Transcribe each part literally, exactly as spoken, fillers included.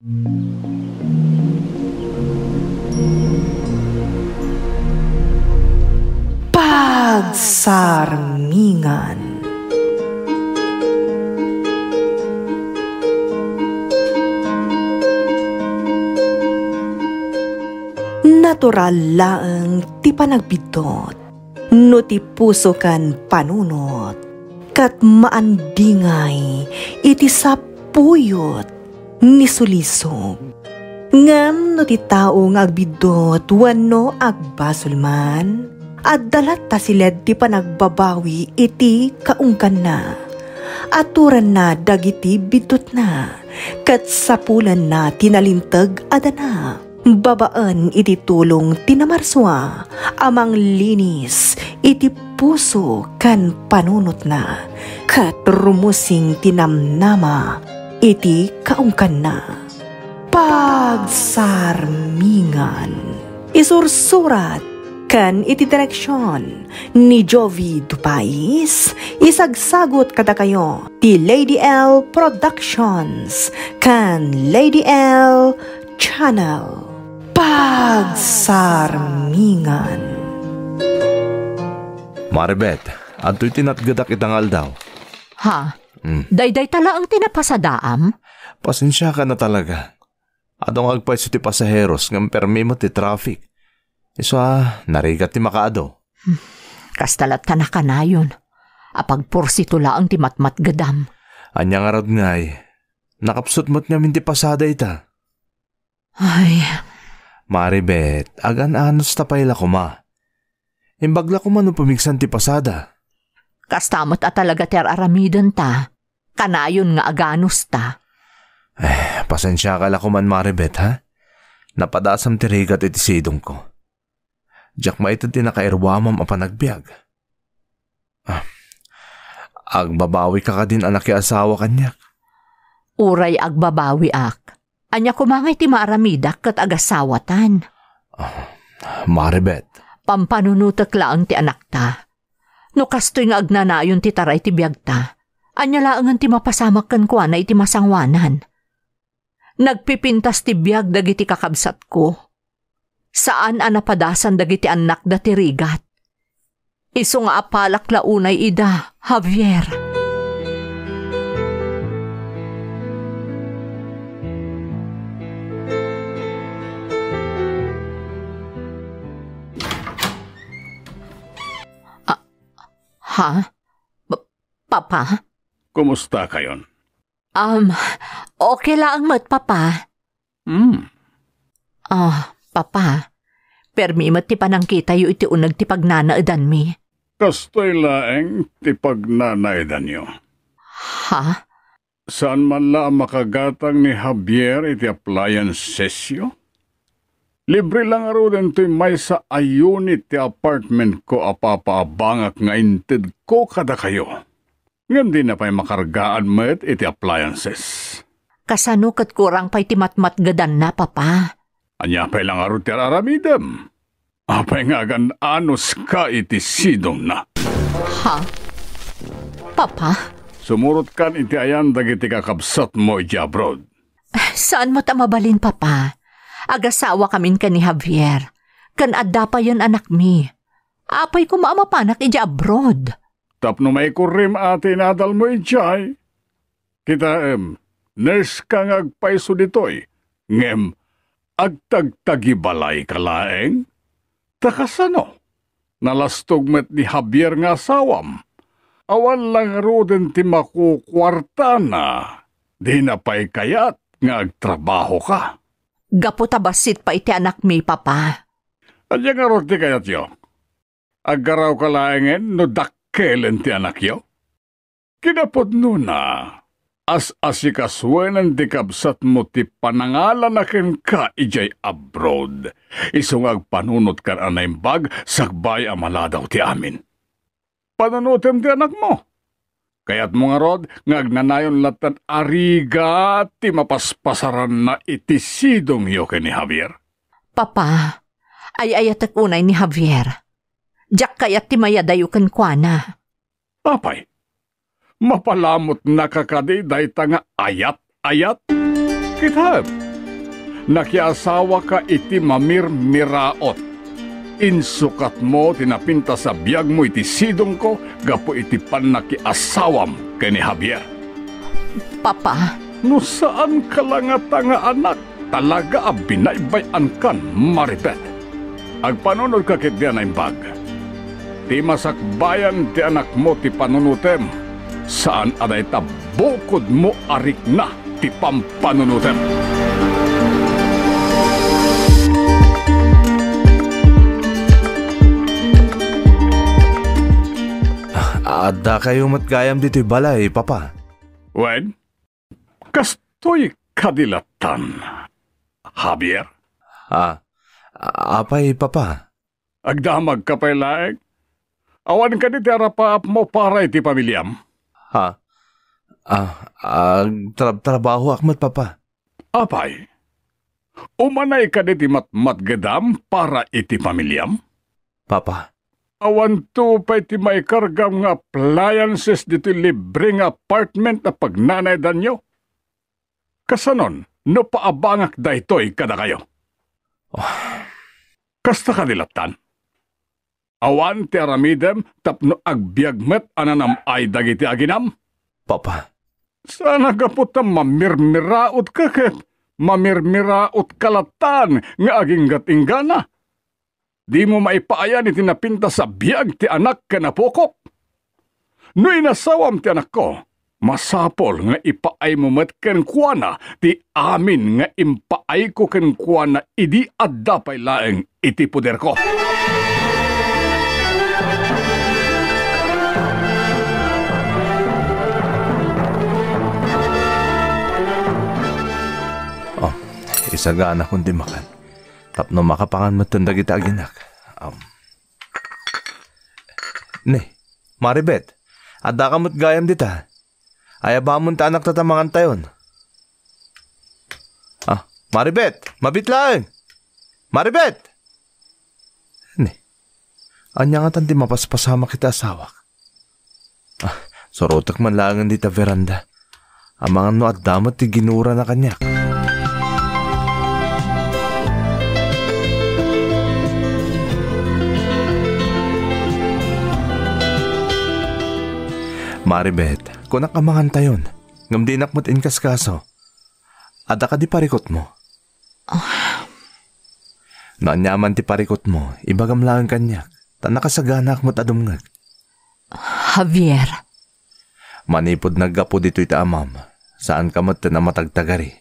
Pagsarmingan. Natural laeng ti panagbiddut no ti puso ken panunot, ket maandingay iti sapuyot ni sulisog. Ngem no ti tao nga agbiddut wenno agbasol man, adda latta siled ti panagbabawi iti kaungganna. Aturanna dagiti biddutna, ket sapulanna ti nalinteg a dana. Babaen iti tulong ti Namarsua a manglinis iti puso ken panunotna, ket rumusing ti namnama iti kaungkanna. Pagsarmingan. Isursurat ken iti direksion ni Jovi Dupais, isagsagut kadakayo ti Lady L Productions ken Lady L Channel. Pagsarmingan. Maribet, adtoy ti natgedak ita nga aldaw. Ha? Mm. Daydayta laeng ti napasadaam? Pasensiaka na talaga. Adu nga agpayso ti pasaheros ngem permi met ti traffic. Isu a, narigat ti makaadu. Hmm. Kasta latta nakanayon. Apagpursito laeng ti matmatgedam. Ania ngarud ngay? Nakapsut met ngamin ti pasada ita. Ay. Maribet, agan-anos ta pay la koma. Imbag la koma no pumigsan ti pasada. Kasta met a talaga ti ar-aramidenta. Kanayon nga aganos ta. Eh, pasensiaka la koman, Maribet, ha? Napadasam ti rigat iti sidongko. Diak maited ti nakairuamam a panagbiag. Ah, agbabawika kadin a nakiasawa kaniak? Uray agbabawiak, ania koma ngay ti maaramidak ket agasawatan? Ah, Maribet. Pampanunotek laeng ti anakta. No kastoy nga agnanayon ti taray ti biagta, ania laengen ti mapasamak kenkuana iti masangoanan? Nagpipintas ti biag dagiti kakabsatko. Saan a napadasan dagiti annakda ti rigat. Isu nga apalak la unay ida, Javier. Ah, ha? Pa-, Papa? Kumusta kayon? Um, okay laeng met, Papa. Hmm. Ah, Papa, permi met ti panangkitayo iti uneg ti pagnanaedanmi. Kastoy laeng ti pagnanaedanyo. Ha? Saan man la a makagatang ni Javier iti appliancesyo? Libre la ngaruden toy maysa a unit ti apartmentko a papaabangak nga intedko kadakayo. Ngem dina pay makargaan met iti appliances. Kasano ket kurang pay ti matmatgedanna, Papa? Ania pay la ngarud ti ar-aramidem? Apay nga agan-anos ka iti sidongna? Ha? Papa? Sumurot kan iti ayan dagiti kakabsatmo iti abroad. Saan met a mabalin, Papa. Agasawakamin ken ni Javier. Ken adda payen anakmi. Apay koma a mapanak iti abroad? Tapno maikurrim a ti inadalmo idiay. Kitaem, nurse ka nga agpayso ditoy, ngem agtagtagibalay ka laeng? Ta kasano? Nalastog met ni Javier nga asawam. Awan la ngaruden ti makukuartana. Dina pay kayat nga agtrabaho ka. Gapu ta bassit pay ti anakmi, Papa. Ania ngarud ti kayatyo? Aggaraw ka laengen no dakkelen ti anakyo? Kinapudnona, as-asikasuenen ti kabsatmo ti panangalana kenka idiay abroad, isu nga agpanunot kan a naimbag sakbay a maladaw ti amin. Panunotem ti anakmo. Kayatmo ngarud nga agnanayon lattan a rigat ti mapaspasaranna iti sidongyo ken ni Javier? Papa, ay-ayatek unay ni Javier. Diak kayat ti mayadayo kenkuana. Apay, mapalamutnaka kadi dayta nga ayat-ayat? Kitaem, Nakiasawaka iti mamirmiraut. Insukatmo ti napintas a biagmo iti sidongko gapu iti pannakiasawam ken ni Javier. Papa. No saanka la ngata nga anak, talaga a binaybay-ankan, Maribet. Agpanunodka ketdi a naimbag. Ti masakbayan ti anakmo ti panunotem, saan a dayta bukodmo a rikna ti pampanunotem. Addakayo met gayam ditoy balay, Papa. Wen, kastoy kadi lattan, Javier? Ah, apay, Papa? Agdamagka pay laeng? Awan kadi ti arapaapmo para iti pamiliam? Ha? Ah, agtrab-trabahoak met, Papa. Apay, umanay kadi ti matmatgedam para iti pamiliam? Papa. Awanto pay ti maikargam nga appliances ditoy libre nga apartment a pagnanaydanyo? Kasanon no paabangak daytoy kadakayo? Oh. Kasta kadi lattan? Awan ti aramidem tapno agbiag met a nanam-ay dagiti aginam? Papa. Saan a gapu ta mamirmiraotka ket mamirmiraotka lattan nga aginggat-inggana? Dimo maipaayan iti napintas a biag ti anak ken apokok? No inasawam ti anakko, masapul nga ipaaymo met kenkuana ti amin nga impaayko kenkuana idi adda pay laeng iti poderko. Oh, isaganakon ti makan. Tapno makapangan metten dagiti aginak. Am. Ni, Maribet, addaka met gayam dita. Ayabamon ti anakta ta mangantayon. Ah, Maribet, mabiit laeng! Maribet! Ni, ania ngatan ti mapaspasamak iti asawak? Ah, surotek man laengen dita veranda. Amangan no adda met ti ginurana kaniak. Maribet, kunak a mangantayon, ngem dinak met inkaskaso. Adda kadi parikutmo? Ah. No aniaman ti parikutmo, ibagam laeng kaniak, ta nakasaganaak met a dumngeg. Javier. Manipud naggapu ditoy ti amam, saanka metten a matagtagari.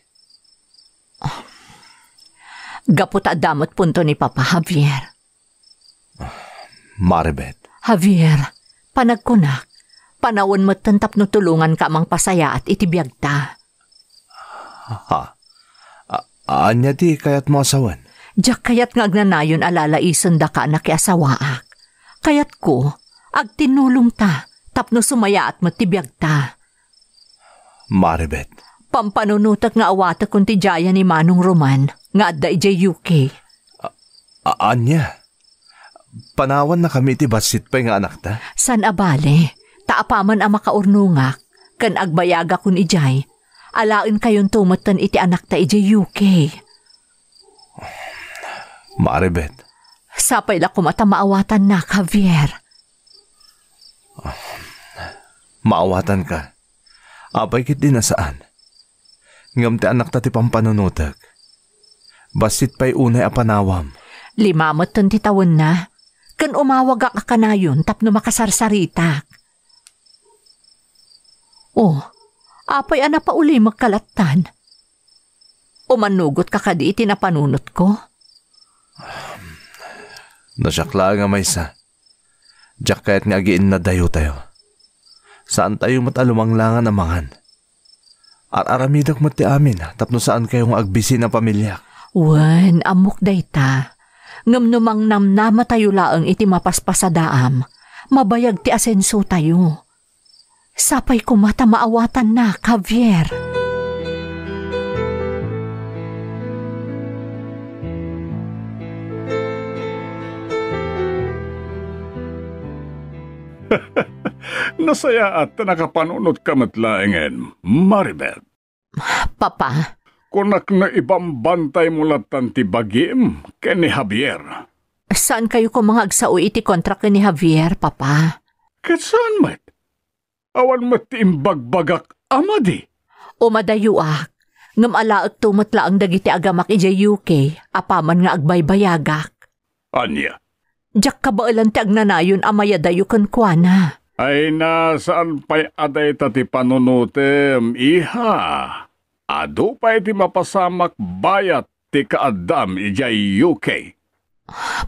Gapu ta adda met punto ni Papa, Javier. Maribet. Javier, panagkunak, panawen metten tapno tulonganka a mangpasayaat iti biagta. Ha? A-, ania ti kayatmo a sawen? Diak kayat nga agnanayon a lalaisen daka a nakiasawaak. Kayatko, agtinnulongta tapno sumayaat met ti biagta. Maribet. Pampanunotek nga awatekon ti diayan ni Manong Roman nga adda idiay U K. A-, a-, ania? Panawannakami iti bassit pay nga anakta? Saan a bale, ta apaman a makaurnongak ken agbayagakon idiay, alaenkayonto metten iti anakta idiay U K. Maribet. Sapay la koma ta maawatannak, Javier. Maawatanka. Apay ketdi a saan? Ngem ti anakta ti pampanunotek. Bassit pay unay a panawam. Lima metten ti tawenna, ken umawagak a kanayon tapno makasarsaritak. Oh, apay a napaulimekka lattan? Umannugotka kadi iti napanunotko? No siak laeng a maysa, diak kayat nga agiinnadayotayo. Saantayo met a lumanglangan a mangan. Ar-aramidek met ti amin tapno saankayo nga agbisin a pamiliak. Wen, ammok dayta. Ngem no mangnamnamatayo laeng iti mapaspasadaam, mabayag ti asensotayo. Sapay koma ta maawatannak, Javier. Nasayaat ta nakapanunotka met laengen, Maribet. Papa, Kunak no ibambantaymo lattan ti bagim ken ni Javier. Saankayo koma nga agsao iti kontra ken ni Javier, Papa? Ket saan met? Awan met ti imbagbagak a madi. Umadayoak, ngem alaekto met laeng dagiti agamak idiay U K apaman nga agbaybayagak. Ania? Diak kabaelan ti agnanayon a mayadayo kenkuana. Ay, na, saan pay a dayta ti panunotem, iha. Adu pay ti mapasamak bayat ti kaaddam idiay U K.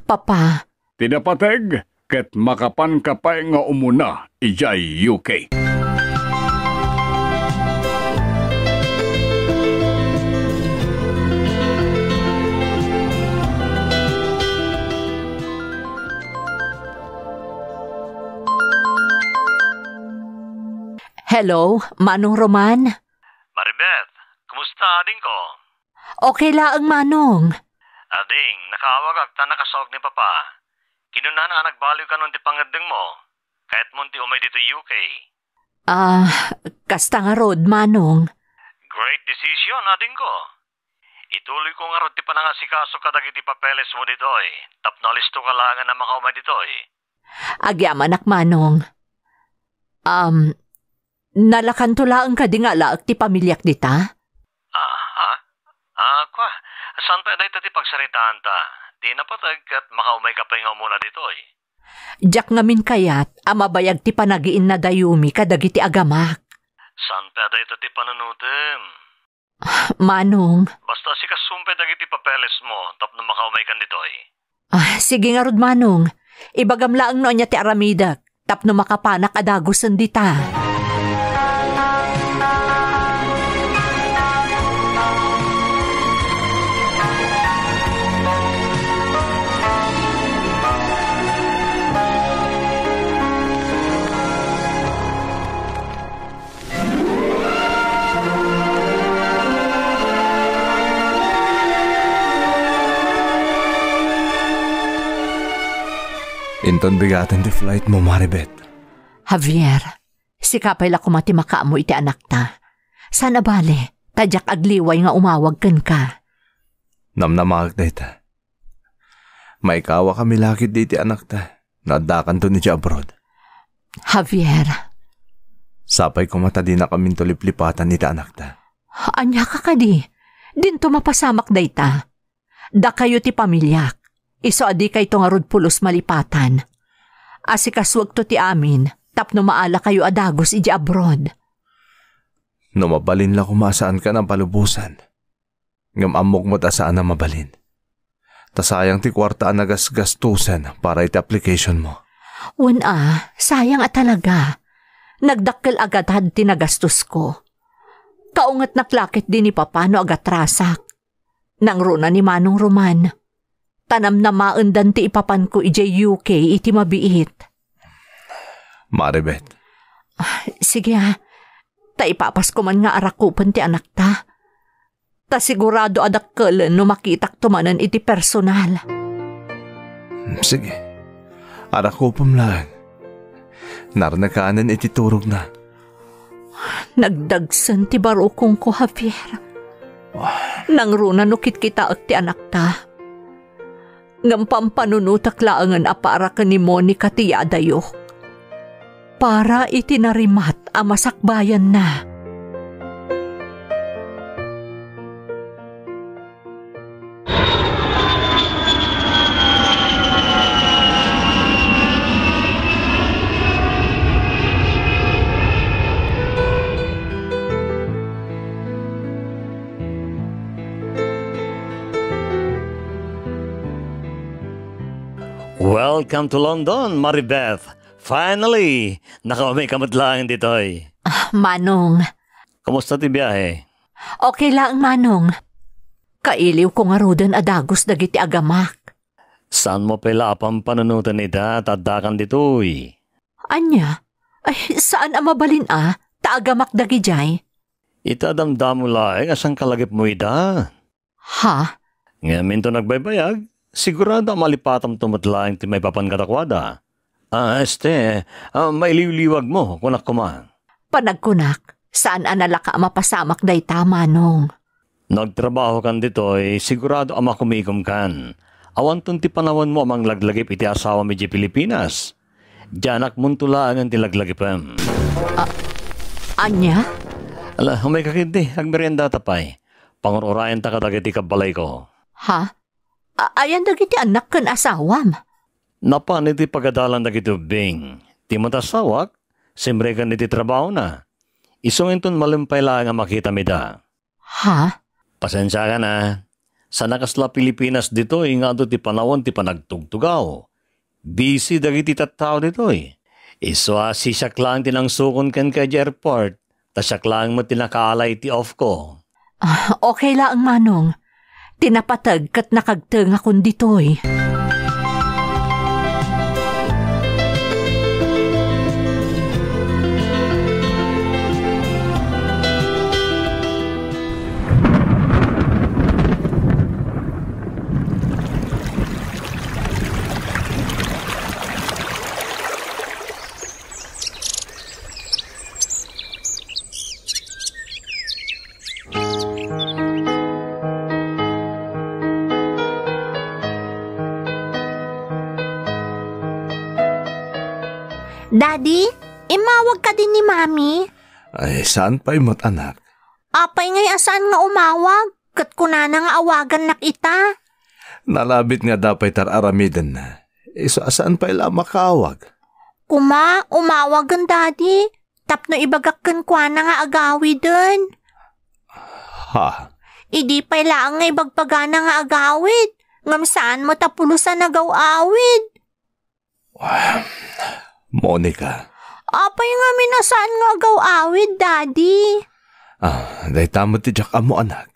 Papa. Ti napateg, ket makapanka pay nga umuna idiay U K. Hello, Manong Roman? Maribeth, kumusta, adingko? Okay laeng, Manong. Ading, nakaawagak ta nakasaok ni Papa. Kinunana a nagbaliw kanon ti pangeddengmo. Kayatmon ti umay ditoy U K. Ah, kasta ngarud, Manong. Great decision, adingko. Ituloyko ngarud ti panangasikaso kadagiti papelesmo ditoy, tapno alistoka laengen a makaumay ditoy. Agyamanak, Manong. Um, nalakanto laeng kadi nga alaek ti pamiliak dita? Aha. Ah, kua, saan pay a dayta ti pagsaritaanta? Ti napateg ket makaumayka pay nga umuna ditoy. Diak ngamin kayat a mabayag ti panagiinnadayomi kadagiti agamak. Saan pay a dayta ti panunotem? Manong. Basta asikasom pay dagiti papelesmo tapno makaumaykan ditoy. Ah, sige ngarud, Manong. Ibagam laeng no ania ti aramidek tapno makapanak a dagusen dita. Inton bigaten ti flight mo, Maribeth. Javier, sika pay la koma ti makaammo iti anakta. Saan a bale, ta diak agliway nga umawag kenka. Namnamaak dayta. Maikawakami la ketdi iti anakta no addakanton idiay abroad. Javier. Sapay koma ta dinakaminto liplipatan iti anakta. Ania ka kadi? Dinto mapasamak dayta. Dakayo ti pamiliak. Isu a dikayto ngarud pulos malipatan. Asikasuekto ti amin tapno maalakayo a dagus idiay abroad. No mabalin la koma a saankan a palubosan. Ngem ammok met a saan a mabalin. Ta sayang ti kuarta a nagasgastusen para iti application mo. Wen a, sayang a talaga. Nagdakkel a gatad ti nagastusko. Kaungetnak la ketdi ni Papa no agatrasak. Nangruna ni Manong Roman. Ta namnamaendan ti ipapanko idiay U K iti mabiit. Maribeth. Ah, sige, ah. Ta ipapasko man nga arakupen ti anakta. Ta sigurado a dakkelen no makitakto manen iti personal. Sige. Arakupem laeng. Narnakanen iti turogna. Nagdagsen ti barukongko, Javier. Nangruna no kitkitaek ti anakta. Ngem pampanunotek laengen a para ken ni Monica ti yadayok. Para iti narimat a masakbayanna. Welcome to London, Maribeth. Finally, nakaumay ka met laeng ditoy. Ah, Manong. Kumusta ti biahe? Okay laeng, Manong. Kailiwko ngaruden a dagus dagiti agamak. Saanmo pay la a pampanunoten ida ta addakan ditoy? Ania? Ay, saan a mabalin a, ta agamak dagidiay. Ita damdamo laeng a sangkalagipmo ida. Ha? Ngem inton nagbaybayag, sigurado a malipatamto met laeng ti maipapan kadakuada. Ah, este, ah, mailiwliwagmo, kunak koma. Panagkunak, saan a nalaka a mapasamak dayta, Manong. No agtrabahokan ditoy, sigurado a makumigomkan. Awanton ti panawanmo a manglaglagip iti asawam idiay Pilipinas. Diay anakmonto laengen ti laglagipem. A-, ania? Ala, umayka ketdi, agmeriendata pay. Pangur-urayenta kadagiti kabbalayko. Ha? A-, ayan dagiti annak ken asawam? Napan iti pagadalan dagiti ubbing. Ti met asawak, simreken iti trabahona. Isu nga inton malem pay laeng a makitam ida. Ha? Pasensiakan a. Saan a kasla Pilipinas ditoy nga adu ti panawen ti panagtugtugaw. Busy dagiti tattao ditoy. Isu a sisiak laeng ti nangsukon kenka idiay airport, ta siak laeng met ti nakaala iti off ko. Ah, okay laeng, Manong. Ti napateg ket nakagtengakon ditoy. Daddy, immawag kadi ni Mami? Ay, saan pay met, anak? Apay ngay a saan nga umawag? Ket kunana nga awagannak ita. Nalabit nga adda pay ti ar-aramidenna. Isu a saan pay la a makaawag. Kuma, umawagen, Daddy. Tapno ibagak kenkuana nga agawiden. Ha? Idi pay laeng nga ibagbagana nga agawid, ngem saan met a pulos a nagaw-awid. Monica. Apay ngamin a saan nga agaw-awid, Daddy? Ah, dayta met ti diak ammo, anak.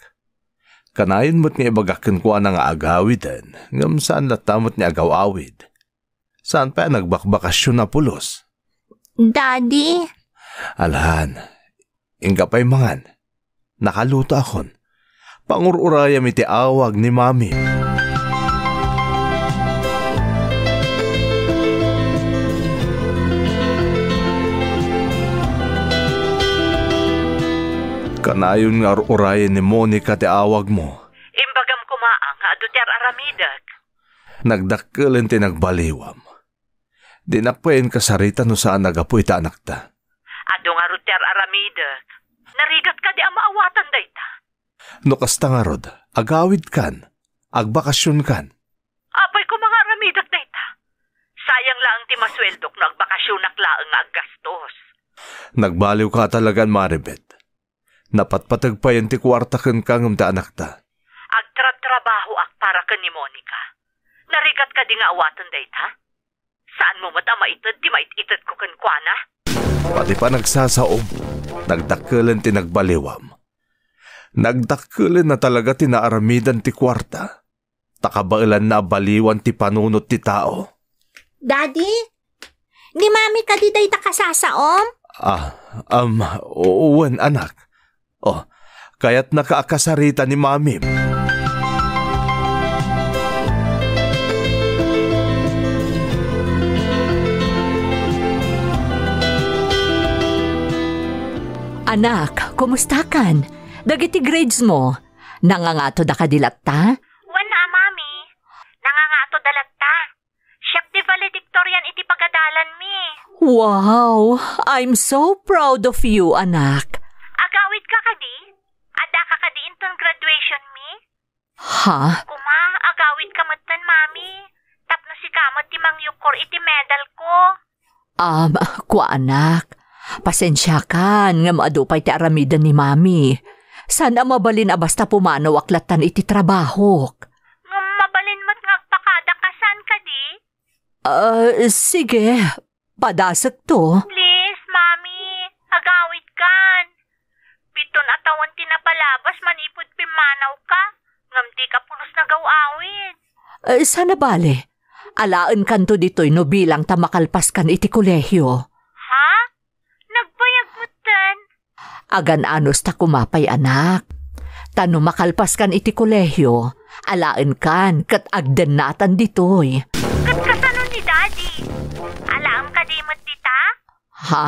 Kanayon met nga ibagak kenkuana nga agawiden, ngem saan latta met nga agaw-awid. Saan pay a nagbakbakasyon a pulos? Daddy. Alahan, inka pay mangan. Nakalutoakon. Pangur-urayam iti awag ni Mami. Kanayon nga ur-urayen ni Monica ti awagmo. Imbagam koma nga adu ti ar-aramidek. Nagdakkelen ti nagbaliwam. Dinak pay inkasarita no saan a gapu ita anakta. Adu ngarud ti ar-aramidek. Narigat kadi a maawatan dayta? No kasta ngarud, agawidkan, agbakasionkan. Apay koma nga aramidek dayta? Sayang laeng ti masueldok no agbakasionak laeng nga aggastos. Nagbaliwka a talagan, Maribet. Napatpateg payen ti kuarta kenka ngem ti anakta. Agtrabtrabahoak para ken ni Monica. Narigat kadi nga awaten dayta? Saanmo met a maited ti mait-itedko kenkuana? Pati panagsasaom, nagdakkelen ti nagbaliwam. Nagdakkelen a talaga ti naaramidan ti kuarta. Ta kabaelanna a baliwan ti panunot ti tao. Daddy, ni Mami kadi dayta kasasaom? Ah, um, wen, anak. Oh, kayatnaka a kasarita ni Mamim? Anak, kumustakan? Dagiti grades mo? Nangangato da kadi latta? Wen a, Mami. Nangangato da latta. Siak ti valedictorian iti pagadalanmi. Wow! I'm so proud of you, anak. Agawidka kadi? Addaka kadi inton graduationmi? Ha? Kuma, agawidka metten, Mami. Tapno sika met ti mangyukkor iti medalko. Um, kuanak, pasensiakan ngem adu pay ti aramiden ni Mami. Saan a mabalin a basta pumanawak lattan iti trabahok. Ngem mabalin met nga agpakada ka, saan kadi? Ah, sige, padasekto. Please, Mami, agawidkan. Piton a tawen ti napalabas manipud pimmanawka, ngem dika pulos nagaw-awid. Eh, saan a bale? Alaenkanto ditoy no bilang ta makalpaskan iti kolehio. Ha? Nagbayag metten? Agan-anos ta kuma pay, anak. Ta no makalpaskan iti kolehio, alaenkan ket agdennatan ditoy. Ket kasano ni Daddy? Alaem kadi met dita? Ha?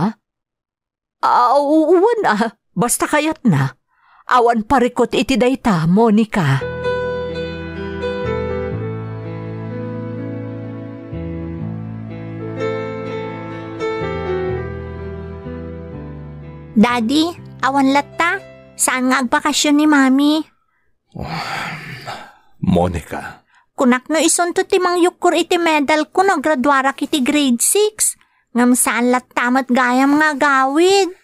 Ah, u-, wen, ah, basta kayatna. Awan parikut iti dayta, Monica. Daddy, awan latta? Saan nga agbakasyon ni Mami? Monica. Kunak no isunto ti mangyukkor iti medal ko no agraduarak iti grade six. Ngem saan latta met gayam nga agawid.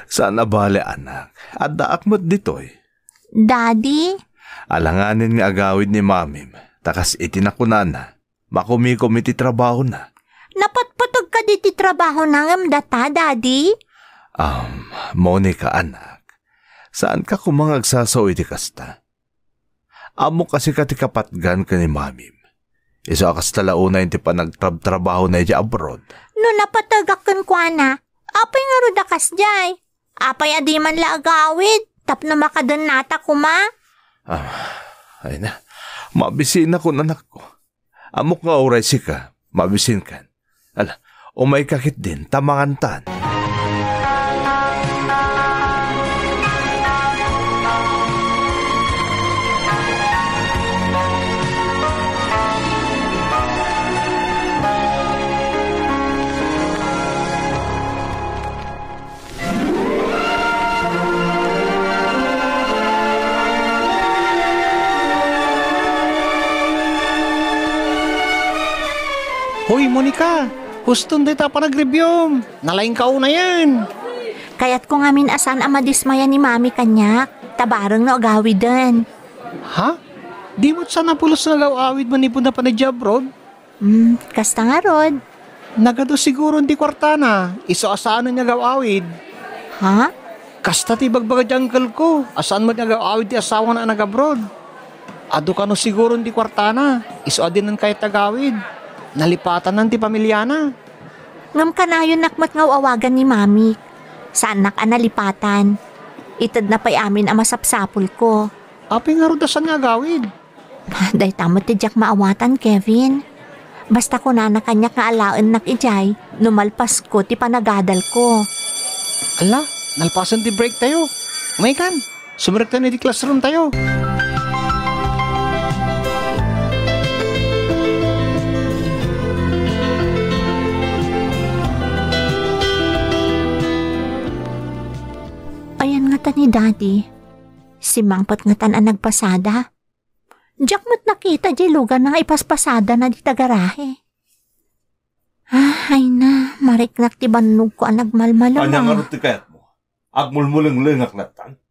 Saan a bale, anak. Addaak met ditoy. Daddy? Alanganen nga agawid ni Mamim, ta kas iti nakunana, makumikom iti trabahona. Napatpateg kadi ti trabahona ngem data, Daddy? Um, Monica, anak, saanka koma nga agsasao iti kasta. Ammok a sika ti kapatgan ken ni Mamim. Isu a kasta la unay ti panagtrabtrabahona idiay abroad. No napategak kenkuana, apay ngarud a kasdiay? Apay a di man la agawid tapno makadennata koma? Ah, ay na. Mabisinakon, anakko. Ammok nga uray sika, mabisinkan. Ala, umayka ketdin, ta mangantan. Hoy, Monica! Huston dayta a panagreviewm! Nalaingka unayen! Kayatko ngamin a saan a madismaya ni Mami kaniak, ta bareng no agawiden. Ha? Di met saan a pulos nga agaw-awid manipud napan idiay abroad? Hmm, kasta ngarud. Nagadu siguron ti kuartana, isu a saanen nga agaw-awid. Ha? Kasta ti ibagbaga ti uncle-ko, a saan met nga agaw-awid ti asawana a nag-abroad. Adu kano siguron ti kuartana, isu a dinan kayat agawid. Nalipatannan ti pamiliana. Ngem kanayonak met nga aw-awagan ni Mami. Saannak a nalipatan. Itedna pay amin a masapsapulko. Apay ngarud a saan nga agawid? Dayta met ti diak maawatan, Kevin. Basta kunana kaniak nga alaennak idiay no malpasko ti panagadalko. Ala, nalpasen ti break tayo. Umaykan, sumrektan iti classroom tayo. Ayan ngata ni Daddy. Simmangpet ngatan a nagpasada. Diak met nakita diay lugarna nga ipaspasadana dita garahe. Ah, ay na, mariknak ti bannogko a nagmalmalama. Ania ngarud ti kayatmo? Agmulmulenglengak lattan?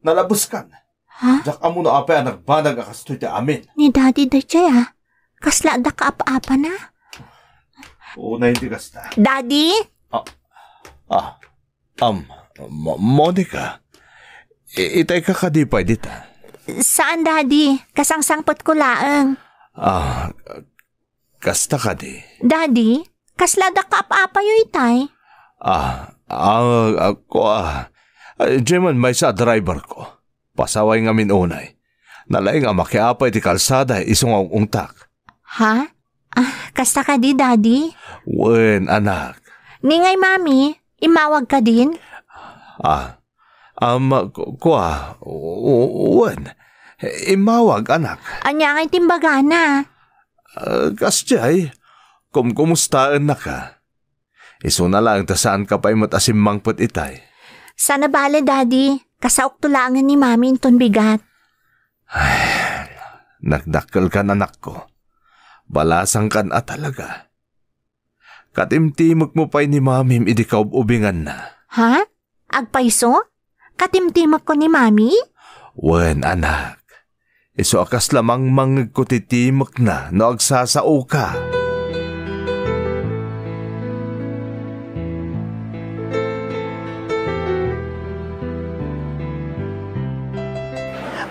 Nalabeskan. Ha? Diak ammo no apay a nagbanag a kastoy ti amin. Ni Daddy daydiay, ah. Kasla adda kaap-apana? Unay ti kasta. Daddy? Ah, ah, um, Mo-, Monica, i-, itayka kadi pay dita? Saan, Daddy. Kasangsangpetko laeng. Ah, kasta kadi? Daddy, kasla adda kaap-apayo itay? Ah, ah, ah, kua. Ah, diay man maysa a driverko. Pasaway ngamin unay. Nalaing a makiapay ti kalsada isu nga ung-ungtak. Ha? Ah, kasta kadi, Daddy? Wen, anak. Ni ngay, Mami, immawag kadin? Ah, um, ku-, kua, u-, u-, wen. Immawag, anak. Ania ngay ti imbagana? Ah, kasdiay, kumkumustaennaka. Isuna laeng ta saanka pay met a simmangpet itay. Saan a bale, Daddy. Kasaokto laengen ni Mami inton bigat. Ay, nagdakkelkan, anakko. Balasangkan a talaga. Katimtimekmo pay ni Mamim idi kaub-ubinganna. Ha? Agpayso? Katimtimekko ni Mami? Wen, anak. Isu a kasla mangmangngegko ti timekna no agsasaoka.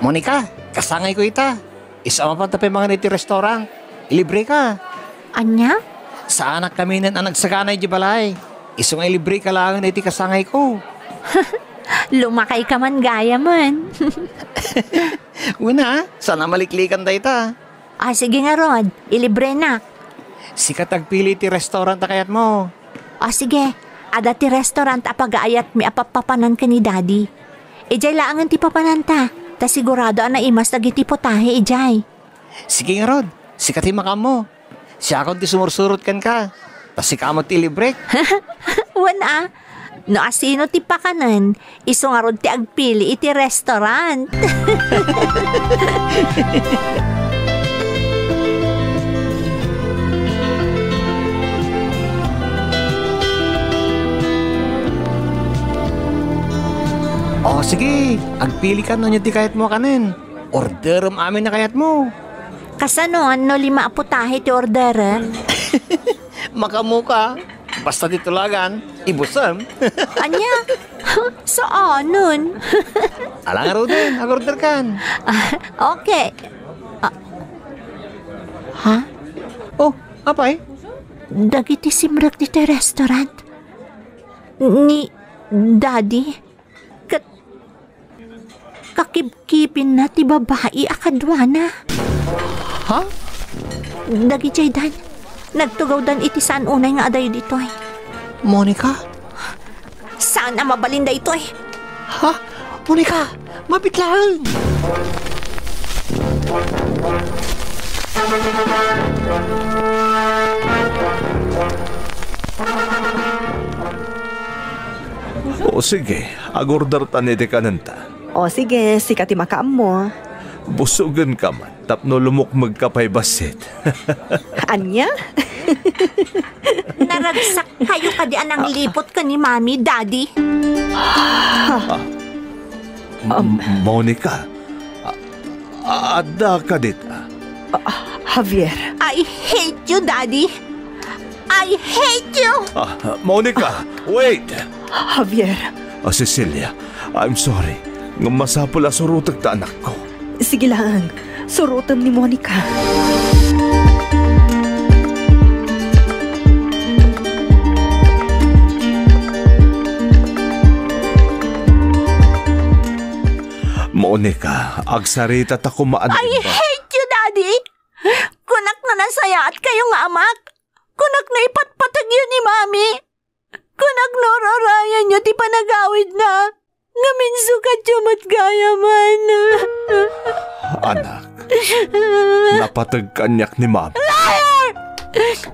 Monica, kasangayko ita. Isu a mapanta pay mangan iti restaurant. Ilibreka. Ania? Saanak kaminen a nagsagana idiay balay. Isu nga ilibreka laengen iti kasangayko. Lumakayka man gayamen. Wen a, saan a maliklikan dayta. Ah, sige ngarud, ilibrenak. Sika ti agpili ti restaurant a kayatmo. Ah, sige, adda ti restaurant a pagaayatmi a pappapanan ken ni Daddy. Idiay laengen ti papananta, ta sigurado a naimas dagiti putahe idiay. Sige ngarud, sika ti makaammo. Siakon ti sumursurot kenka, ta sika met ti ilibrek. Wen a, no asino ti pakanen, isu ngarud ti agpili iti restaurant. O, sige, agpili ka no ania ti kayatmo a kanen. Orderem amin a kayatmo. Kasano no lima a putahe ti orderem? Makaammoka. Basta ti tulagan, ibusem. Ania? Saanen. Ala ngaruden, agorder kan. Ah, okay. Ah. Ha? Oh, apay? Dagiti simrek ditoy restaurant. Ni Daddy. Ket kakibkibinna ti babai a kaduana. Ha? Dagidiaydan, nagtugawdan iti saan unay nga adayo ditoy. Monica? Saan a mabalin daytoy? Ha? Monica, mabit laeng! O sige, agorder tan iti kanenta. O sige, sika ti makaammo. Busogenka man tapno lumukmegka pay bassit. Ania? Naragsakkayo kadi a nangliput ken ni Mami, Daddy? Ah. M-, Monica, a-, a-, adda ka dita? Ah, Javier. I hate you, Daddy. I hate you! Ah, Monica, wait! Javier. Ah, Cecilia, I'm sorry. Ngem masapul a surotek ta anakko. Sige laeng, surotem ni Monica. Monica, agsarita ta koma. I hate you, Daddy! Kunak no nasayaatkayo nga amak. Kunak no ipatpategyo ni Mami. Kunak no ururayenyo ti panagawidna. Ngem insukatyo met gayamen. Anak, napateg kaniak ni Mami. Liar!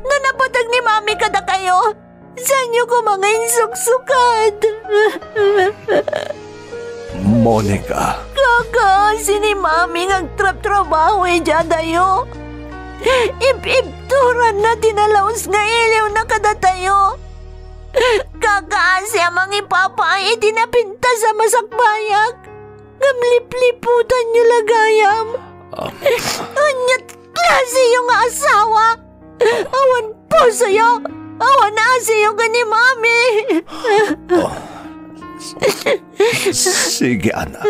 No napateg ni Mami kadakayo, saanyo koma nga insuksukat? Monica. Kakaasi ni Mami nga agtrabtrabaho idiay adayo. Ib-ibturanna ti nalaus nga iliwna kadatayo. Kakaasi a mangipapaay iti napintas a masakbayak. Ngem lipliputanyo la gayam. Um. Ania ti klasiyo nga asawa? Awan pusoyo! Awan asiyo ken ni Mami! Oh. Sige, anak.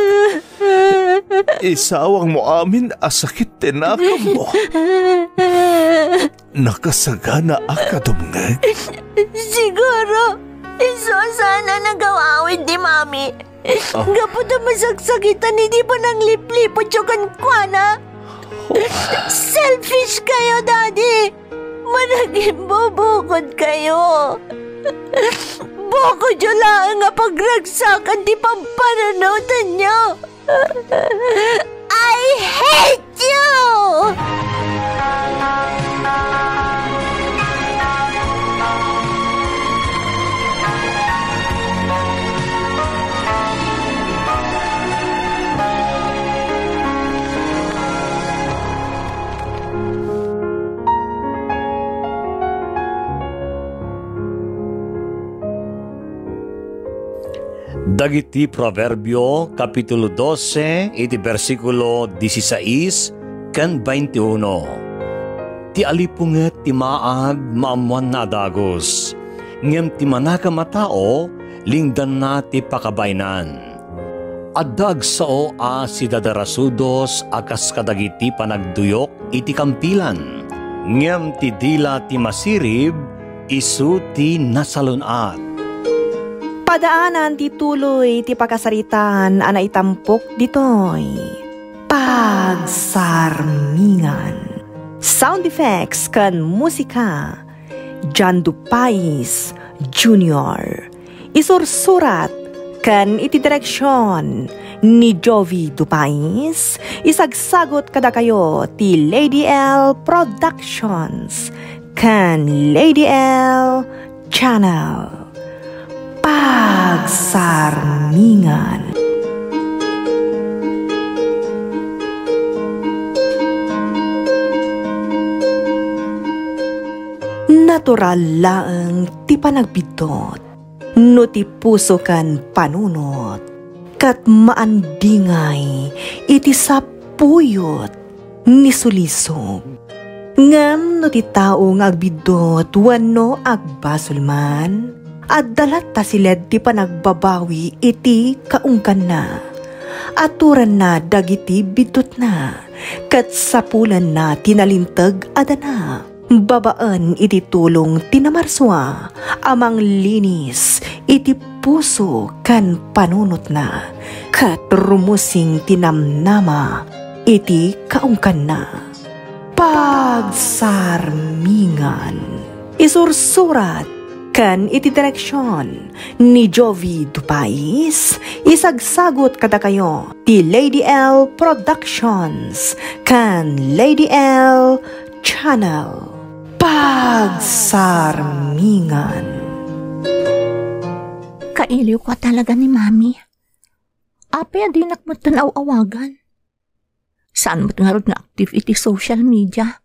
Isawangmo amin a sakit ti nakammo. Nakasagana a kadumngeg. Siguro, isu a saan a nagaw-awid ni Mami. Ah. Gapu ta masaksakitan iti pananglipliputyo kenkuana. Selfish kayo, Daddy! Managimbubukotkayo! Bukodyo laeng a pagragsakan ti pampanunotenyo! I hate you! Dagiti Proverbio, Kapitulo dose, iti bersikulo disisais ken baintiuno. Ti alipunget ti maag, maammoanna a dagus, ngem ti manakam a tao, lingdanna ti pakabaenan. Adda agsao a sidadarasudos a kas kadagiti panagduyok iti kampilan, ngem ti dila ti masirib, isu ti nasalun-at. Padaanan ti tuloy ti pakasaritaan a naitampok ditoy Pagsarmingan. Sound effects ken musika, John Dupais Junior. Isursurat, ken iti direksion ni Jovi Dupais, isagsagot kadakayo ti Lady L Productions ken Lady L Channel. Pagsarmingan. Natural laeng ti panagbiddut no ti puso ken panunot, ket maandingay iti sapuyot ni sulisog. Ngem no ti tao nga agbiddut wenno agbasol man, adda latta siled ti panagbabawi iti kaungganna. Aturanna dagiti biddutna, ket sapulanna ti nalinteg a dana. Babaen iti tulong ti namarsua a manglinis iti puso ken panunotna, ket rumusing ti namnama iti kaungganna. Pagsarmingan. Isursurat ken iti direksion ni Jovi Dupais, isagsagot kadakayo ti Lady L Productions ken Lady L Channel. Pagsarmingan. Kailiwko a talaga ni Mami. Apay a dinak metten aw-awagan? Saan met ngarud nga active iti social media?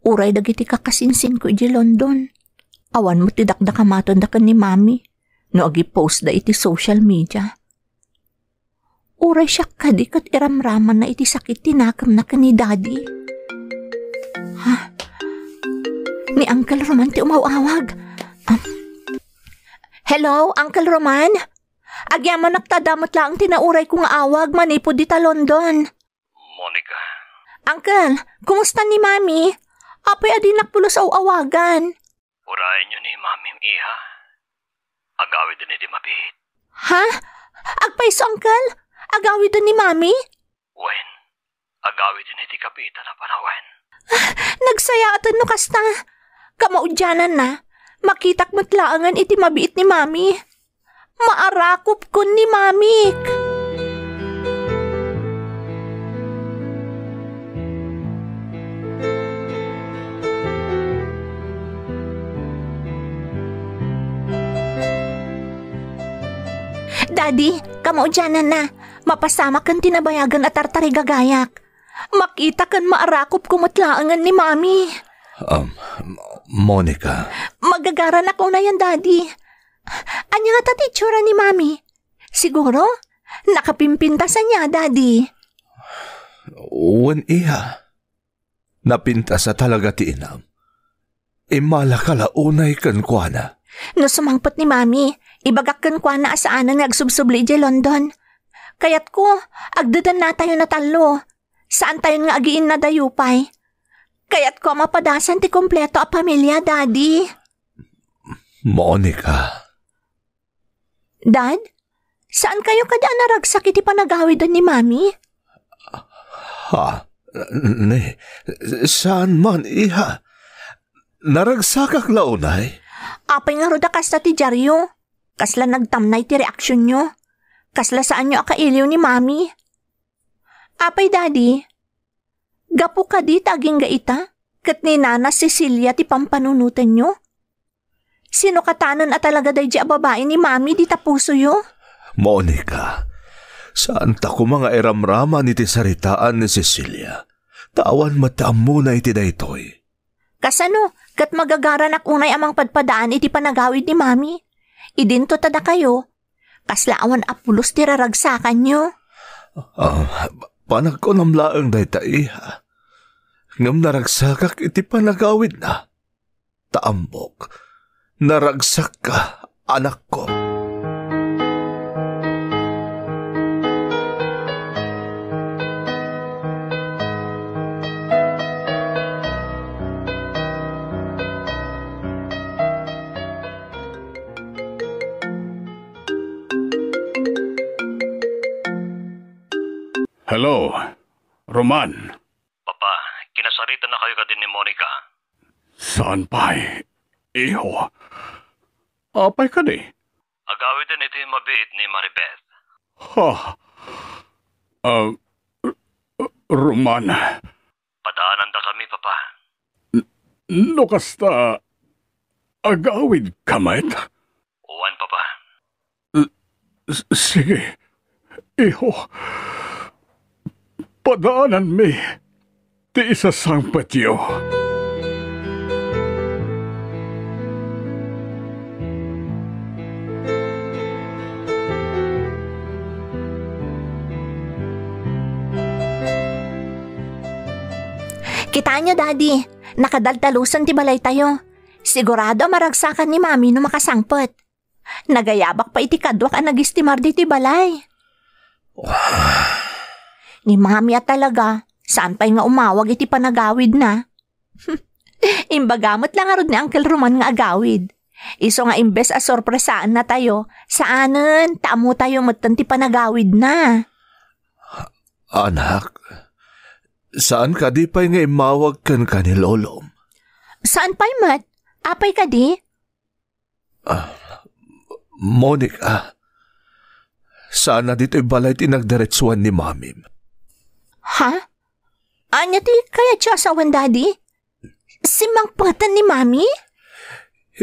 Uray dagiti kakasinsinko idiay London, awan met ti dakdakamatenda ken ni Mami no agi-postda iti social media. Uray siak kadi ket iramramanna iti sakit ti nakemna ken ni Daddy. Ha? Ni Uncle Roman ti umaw-awag. Ah. Hello, Uncle Roman? Agyamanak ta adda met laeng ti naurayko nga awag manipud dita London. Monica. Uncle, kumusta ni Mami? Apay a dinak pulos aw-awagan? Urayenyo ni Mamim, iha. Agawiden iti mabiit. Ha? Agpayso, Uncle? Agawiden ni Mami? Wen, agawiden iti kabiitan a panawen. Ah, nagsayaaten no kasta. Kamaudiananna, makitak met laengen iti mabiit ni Mami. Maarakupkon ni Mamik. Daddy, kamaudiananna, mapasamak ken ti nabayagen a tartarigagayak. Makita ken maarakupko met laengen ni Mami. Um, Monica. Magagaranak unayen, Daddy. Ania ngata ti itsura ni Mami? Siguro, nakapimpintas ania, Daddy? Wen, iha. Napintas a talaga ti inam. Immalaka la unay kenkuana. No sumangpet ni Mami, ibagak kenkuana a saanen nga agsubsubli idiay London. Kayatko, agdedennatayon a tallo. Saantayon nga agiinnadayo pay. Kayatko a mapadasan ti kompleto a pamilia, Daddy. Monica. Dad, saankayo kadi a naragsak iti panagawiden ni Mami? Ha? Ne, saan man, iha. Naragsakak la unay. Apay ngarud a kasta ti diaryo? Kasla nagtamnay ti reaksionyo. Kasla saanyo a kailiw ni Mami. Apay, Daddy, gapu kadi ta agingga ita ket ni Nana Cecilia ti pampanunotenyo? Sinukatanen a talaga daydi a babai ni Mami dita pusoyo? Monica, saanta koma nga iramraman iti saritaan ni Cecilia, ta awan met ti ammona iti daytoy. Kasano ket magagaranak unay a mangpadpadaan iti panagawid ni Mami? Idinto ta dakayo, kasla awan a pulos ti raragsakanyo. Ah, panagkunam laeng dayta, iha. Ngem naragsakak iti panagawidna. Ta ammok, naragsakka, anakko. Hello, Roman. Papa, kinasaritanakayo kadi ni Monica? Saan pay, iho? Apay kadi? Agawiden iti mabiit ni Maribeth. Ha? Ah, r-, r-, Roman. Padaanandakami, Papa. N-, no kasta, agawidka met? Wen, Papa. S-, sige, iho. Padaananmi ti isasangpetyo. Kitaenyo, Daddy, nakadaldalusen ti balaytayo. Sigurado a maragsakan ni Mami no makasangpet. Nagayabak pay iti kaduak a nagistimar ditoy balay. Ni Mami a talaga, saan pay nga umawag iti panagawidna. Imbaga met la ngarud ni Uncle Roman nga agawid. Isu nga imbes a sorpresaannatayo, saanen, ta ammotayo metten ti panagawidna. Anak, saan kadi pay nga immawag kenka ni Lolom? Saan pay met? Apay kadi? Ah, Monica, saan a ditoy balay ti nagdiretsuan ni Mamim? Ha? Ania ti kayatyo a sawen, Daddy? Simmangpeten ni Mami?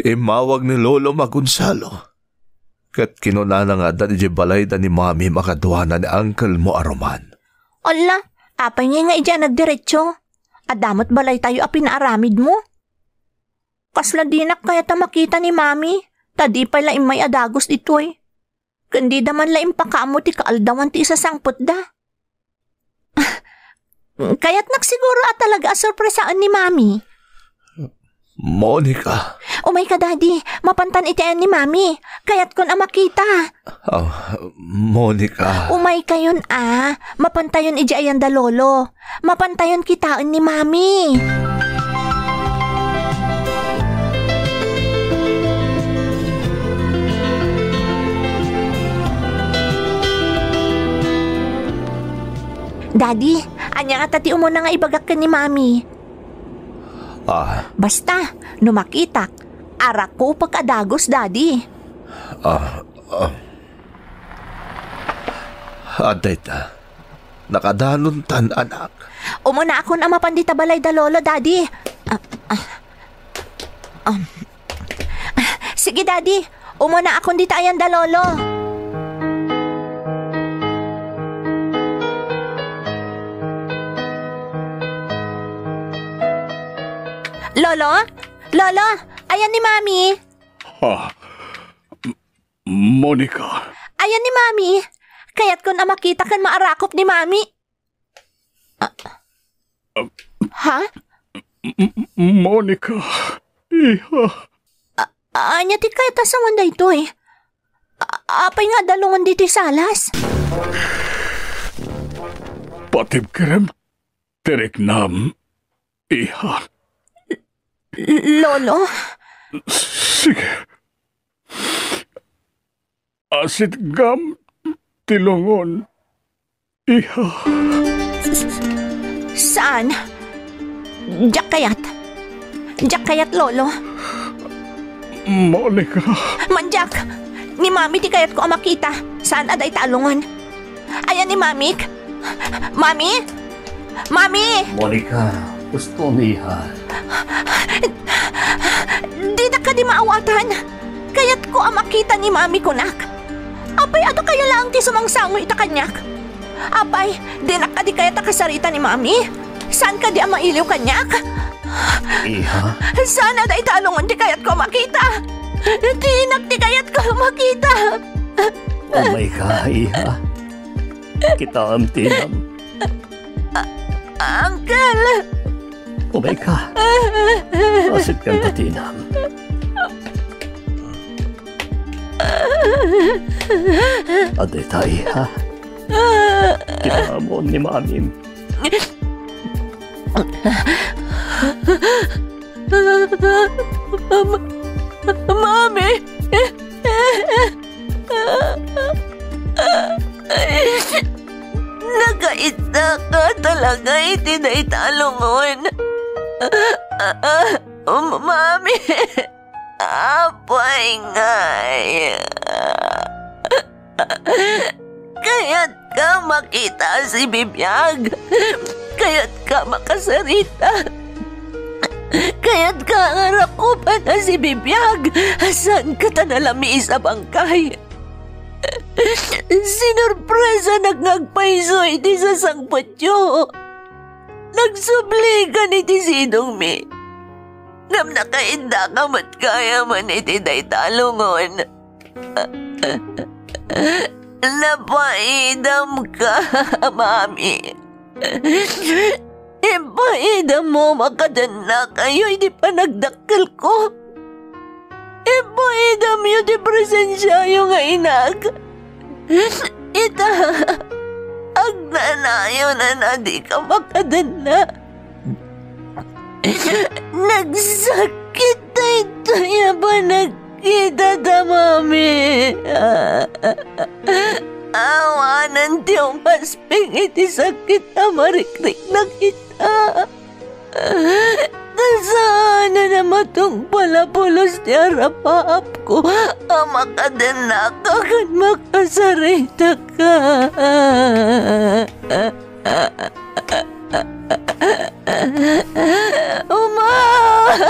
Immawag ni Lolom a Gonzalo. Ket kinunana nga adda idiay balayda ni Mamim a kaduana ni uncle mo a Roman. Alla, apay ngay nga idiay a nagdiretso? Adda met balaytayo a pinaaramidmo? Kasla dinak kayat a makita ni Mami, ta di pay la immay a dagus ditoy. Ken dida man la impakaammo ti kaaldawan ti isasangpetda. Kayatnak siguro a talaga a sorpresaen ni Mami. Monica. Umayka, Daddy. Mapantan iti ayan ni Mami. Kayatkon a makita. Ah, Monica. Umaykayon a. Mapantayon idiay ayan da Lolo. Mapantayon kitaen ni Mami. Daddy, ania ngata ti umuna nga ibagak ken ni Mami? Ah. Basta, no makitak, arakupek a dagus, Daddy. Ah, ah. Adda ita. Nakadanontan, anak. Umunaakon a mapan dita balay da Lolo, Daddy. Ah, ah. Um. Sige, Daddy. Umunaakon dita ayan da Lolo. Lolo? Lolo? Ayan ni Mami. Ha? Monica. Ayan ni Mami. Kayatkon a makita ken maarakop ni Mami. Ah. Ha? M-, M-, Monica, iha. A-, ania ti kayat a sawen daytoy? A-, apay nga adalongen ditoy salas? Patibkerem ti riknam, iha. L-, Lolo? Sige. Asitgam ti lungon, iha. Saan? Diak kayat. Diak kayat, Lolo. Monica. Mandiak! Ni Mami ti kayatko a makita. Saan a dayta a lungon. Ayan ni Mamik? Mami? Mami! Monica, ustom, iha. Dinak kadi maawatan? Kayatko a makita ni Mami, kunak. Apay, adu kayo laeng ti sumangsango ita kaniak? Apay, dinak kadi kayat a kasarita ni Mami? Saan kadi a mailiw kaniak? Iha? Saan a dayta a lungon ti kayatko a makita? Dinak ti kayatko a makita. Umayka, iha. Kitaem ti inam. Uncle! Umayka. Asitgam ti inam. Adda ita, iha. Kitaemon ni Mamim. Mami! Nakaisaka talaga iti dayta a lungon. Mami! Apay ngay? Kayatka makita si Bibiag? Kayatka makasarita? Kayatka nga rakupan a si Bibiag? Saan ka ta nalamiis a bangkay? Sinurpresanak nga agpayso iti sasangpetyo. Nagsublikan iti sidongmi. Ngem nakaidda ka met gayam iti dayta a lungon. Napaidam ka, mami. Ipaidam mo makadennak kayo iti panagdakkelko. Ipaidam yo ti presensiayo nga inak. Ita, agnanayon a di ka makadenna. Nagsakit daytoy a panagkita da, mami. Awanen ti umasping iti sakit a marikriknak ita. Ta saanen a matungpal a pulos ti arapaapko a makadennak ken makasaritaka. Umami!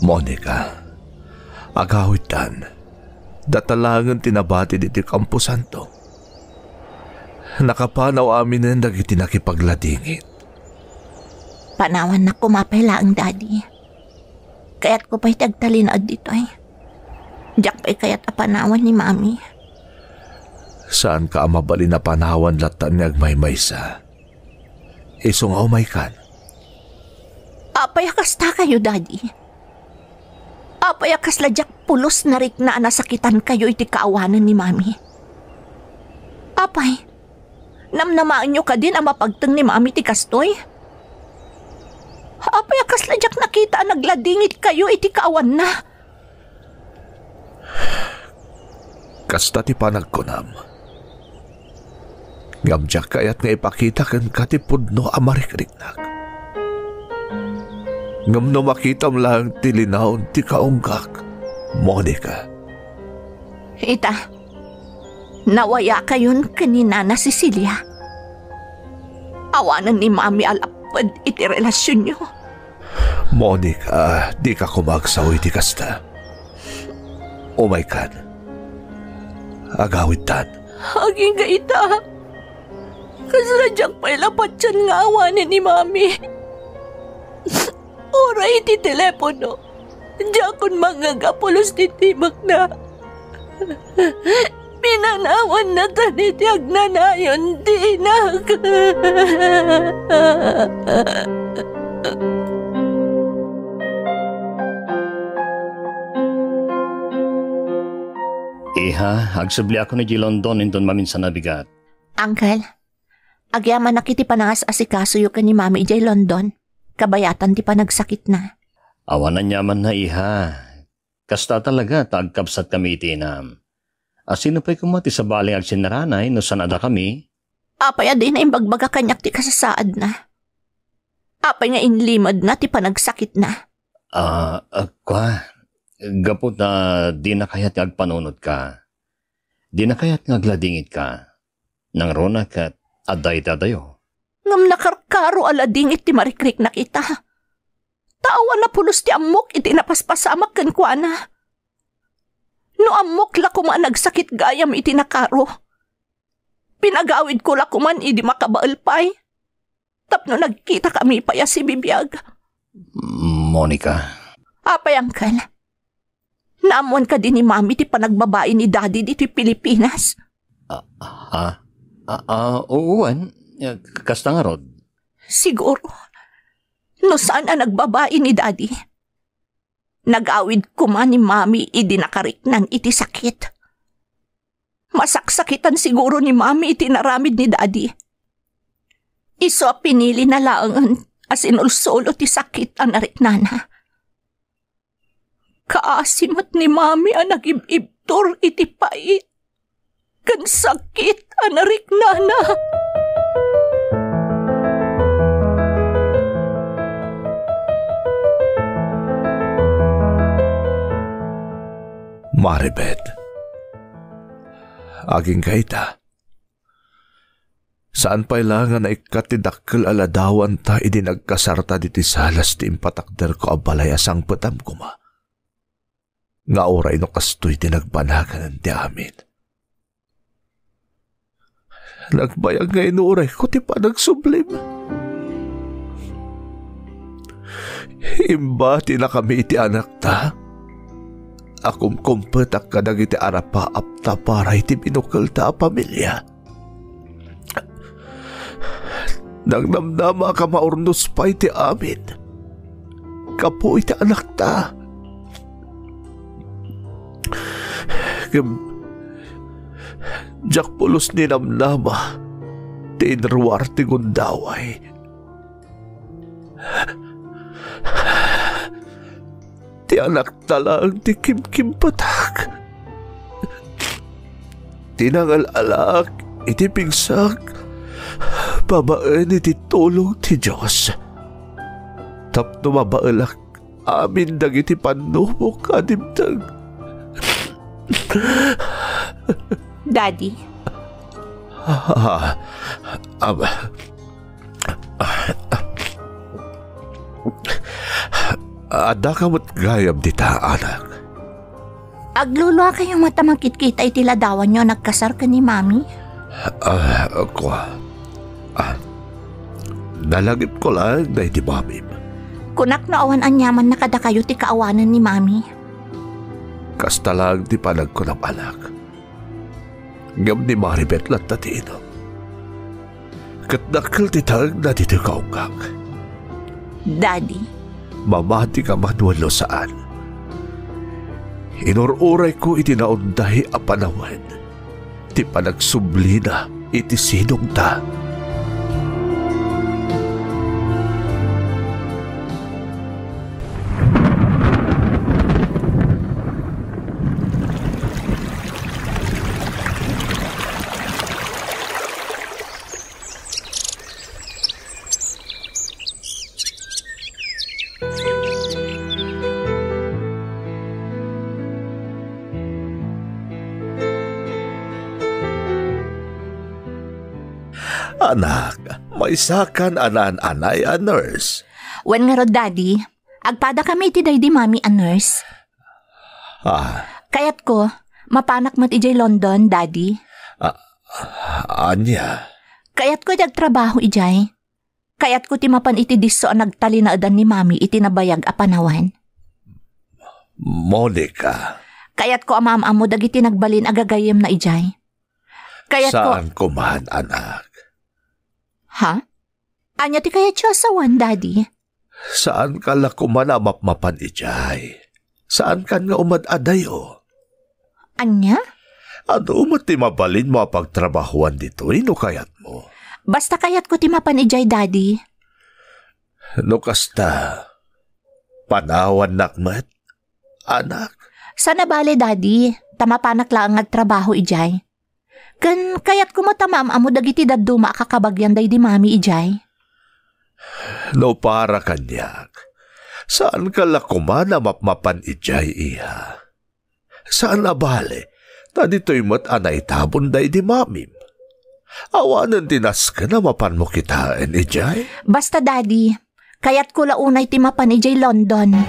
Monica, agawidtan, data laengen ti nabatid iti kamposanto. Nakapanaw aminen dagiti nakipagladingit. Panawannak koma pay laeng, Daddy. Kayatko pay ti agtalinaed ditoy. Diak pay kayat a panawan ni Mami. Saanka a mabalin a panawan latta ni agmaymaysa. Isu nga umaykan. Apay a kasta kayo, Daddy? Apay a kasla diak pulos narikna a nasakitan kayo iti kaawanan ni Mami? Apay, namnamaenyo kadin a mapagteng ni Mami ti kastoy? Apay a kasla diak nakita a nagladingit kayo iti kaawanna? Kasta ti panagkunam. Ngem diak kayat nga ipakita kenka ti pudno a marikriknak. Ngem no makitam laeng ti linaon ti kaunggak, Monica. Ita, nawayakayon ken ni Nana Cecilia. Awanen ni Mami a lapped iti relasionyo. Monica, dika koma agsao iti kasta. Umaykan. Agawidtan. Agingga ita. Kasla diak pay la patien nga awanen ni Mami. Uray iti telepono, diakon mangngeg a pulos ti timekna. Pinanawanna ta iti agnanayon ti inak. Iha, agsubliakon idiay London inton maminsan a bigat. Uncle, agyamanak iti panangas-asikasoyo ken ni Mami idiay London, kabayatan ti panagsakitna. Awan aniamanna, iha. Kasta talaga ta agkabsatkami iti inam. A, sino pay koma ti sabali nga agsinnaranay no saan a dakami? Apay a dina imbagbaga kaniak ti kasasaadna? Apay nga inlimedna ti panagsakitna? Ah, ah, kua, gapu ta dina kayat nga agpanunotka. Dina kayat nga agladingitka. Nangruna ket adda itadayo. Ngem nakarkaro a ladingit ti marikriknak ita. Ta awan a pulos ti ammok iti napaspasamak kenkuana. No ammok la koma a nagsakit gayam iti nakaro, pinagawidko la koman idi makabael pay, tapno nagkitakami pay a sibibiag. Monica. Apay, Uncle? Naammoan kadi ni Mami ti panagbabai ni Daddy ditoy Pilipinas? Ah, ah, ah, ah, oo, wen. Eh, kasta ngarud? Siguro, no saan a nagbabai ni Daddy, nagawid koma ni Mami idi nakariknan iti sakit. Masaksakitan siguro ni Mami iti inaramid ni Daddy. Isu a pinilina laengen a sinulsulo ti sakit a nariknana. Kaasi met ni Mami a nagib-ibtur iti pait ken sakit a nariknana. Maribet, agingga ita. Saan pay la nga naikkat ti dakkel a ladawanta idi nagkasarta ditoy salas ti impatakderko a balay a sangpetam koma. Nga uray no kastoy ti nagbanaganan ti amin. Nagbayag nga inurayko ti panagsublim. Imbatinakami iti anakta a kumkumpetak kadagiti arapaapta para iti binukelta a pamilia. Nangnamnamak a maurnos pay ti amin gapu iti anakta. Ngem diak pulos ninamnama ti inruar ti gundaway. Ti anakta laeng ti kimkimpetak. Ti nangal-alaak iti pigsak babaen iti tulong ti Dios. Tapno mabaelak amin dagiti pannubok a dimteng. Daddy. Ah, ah, Addaka met gayam dita, anak. Agluluakayo met a makitkita iti ladawanyo a nagkasar ken ni Mami? Ah, kua. Ah, nalagipko laeng daydi mamim. Kunak no awan aniamanna kadakayo ti kaawanen ni Mami. Kasta laeng ti panagkunam, anak. Ngem ni Maribet latta ti inum. Ket dakkel ti taengna ditoy kaunggak. Daddy. Mamatika man wenno saan, inur-urayko iti naunday a panawen ti panagsublina iti sidongta. Anak, maysakan a naan-anay a nurse. Wen ngarud, Daddy. Agpadakami iti daydi Mami a nurse. Ah. Kayatko, mapanak met idiay London, Daddy. Ah, ania? Kayatko ti agtrabaho idiay. Kayatko ti mapan iti disso a nagtalinaedan ni Mami iti nabayag a panawen. Monica. Kayatko a maam-ammo dagiti nagbalin a gagayyemna idiay. Kayatko. Saan koman, anak. Ha? Ania ti kayatyo a sawen, Daddy? Saanka la koman a mapmapan idiay. Saankan nga umad-adayo. Ania? Adu met ti mabalinmo a pagtrabahoan ditoy no kayatmo. Basta kayatko ti mapan idiay, Daddy. No kasta, panawannak met, anak. Saan a bale, Daddy, ta mapanak laeng nga agtrabaho idiay. Ken kayatko met a maam-ammo dagiti dadduma a kakabagian daydi Mami idiay. No para kaniak, saanka la koman a mapmapan idiay, iha. Saan a bale, ta ditoy met a naitabon daydi Mamim. Awanen ti nasken a mapanmo kitaen idiay. Basta, Daddy, kayatko la unay ti mapan idiay London.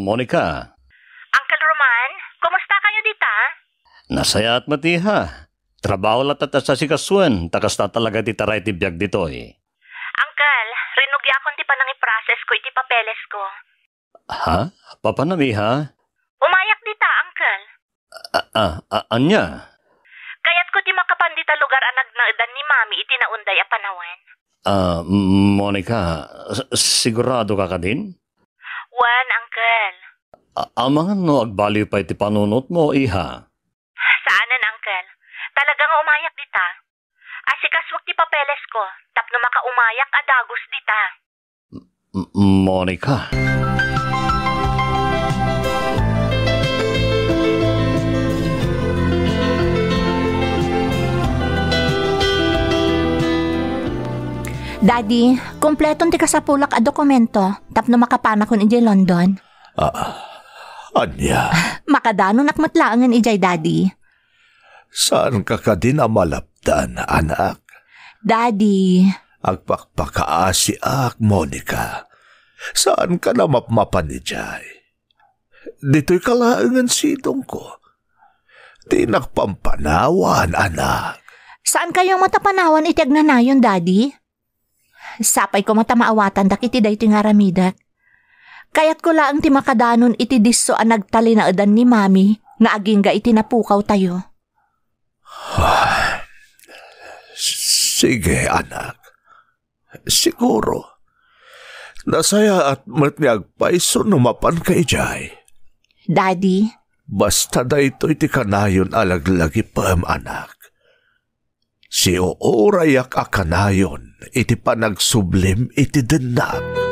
Monica. Uncle Roman, kumusta kayo dita? Nasayaat met, iha. Trabaho latta ti asasikasuen, ta kasta talaga ti taray ti biag ditoy. Uncle, rinugiakon ti panangiprocess ko iti papeles ko. Ha? Papanam, iha? Umayak dita, Uncle. A-, a-, a-, ania? Kayatko ti makapan dita lugar a nagnaedan ni Mami iti naunday a panawen. Ah, Monica, s-, sigurado ka kadin? Wen, Uncle. A-, amangan no agbaliw pay ti panunotmo, iha? Saanen, Uncle. Talaga nga umayak dita. Asikasuak ti papeles ko, tapno makaumayak a dagus dita. M-, Monica. Daddy, kompleton ti kasapulak a dokumento tapno makapanakon idiay London. Ah, ania? Makadanonak met laengen idiay, Daddy. Saanka kadin a malapdan, anak? Daddy. Agpakpakaasiak, Monica. Saanka a mapmapan idiay. Ditoyka laengen sidongko. Dinak pampanawan, anak. Saankayo met a panawan iti agnanayon, Daddy? Sapay koma ta maawatandak iti daytoy nga aramidek. Kayatko laeng ti makadanon iti disso a nagtalinaedan ni Mami nga agingga iti napukawtayo. Ah, sige, anak. Siguro, nasayaat met nga agpayso no mapanka idiay. Daddy. Basta daytoy ti kanayon a laglagipem, anak. Siuurayak a kanayon iti panagsublim iti dennak.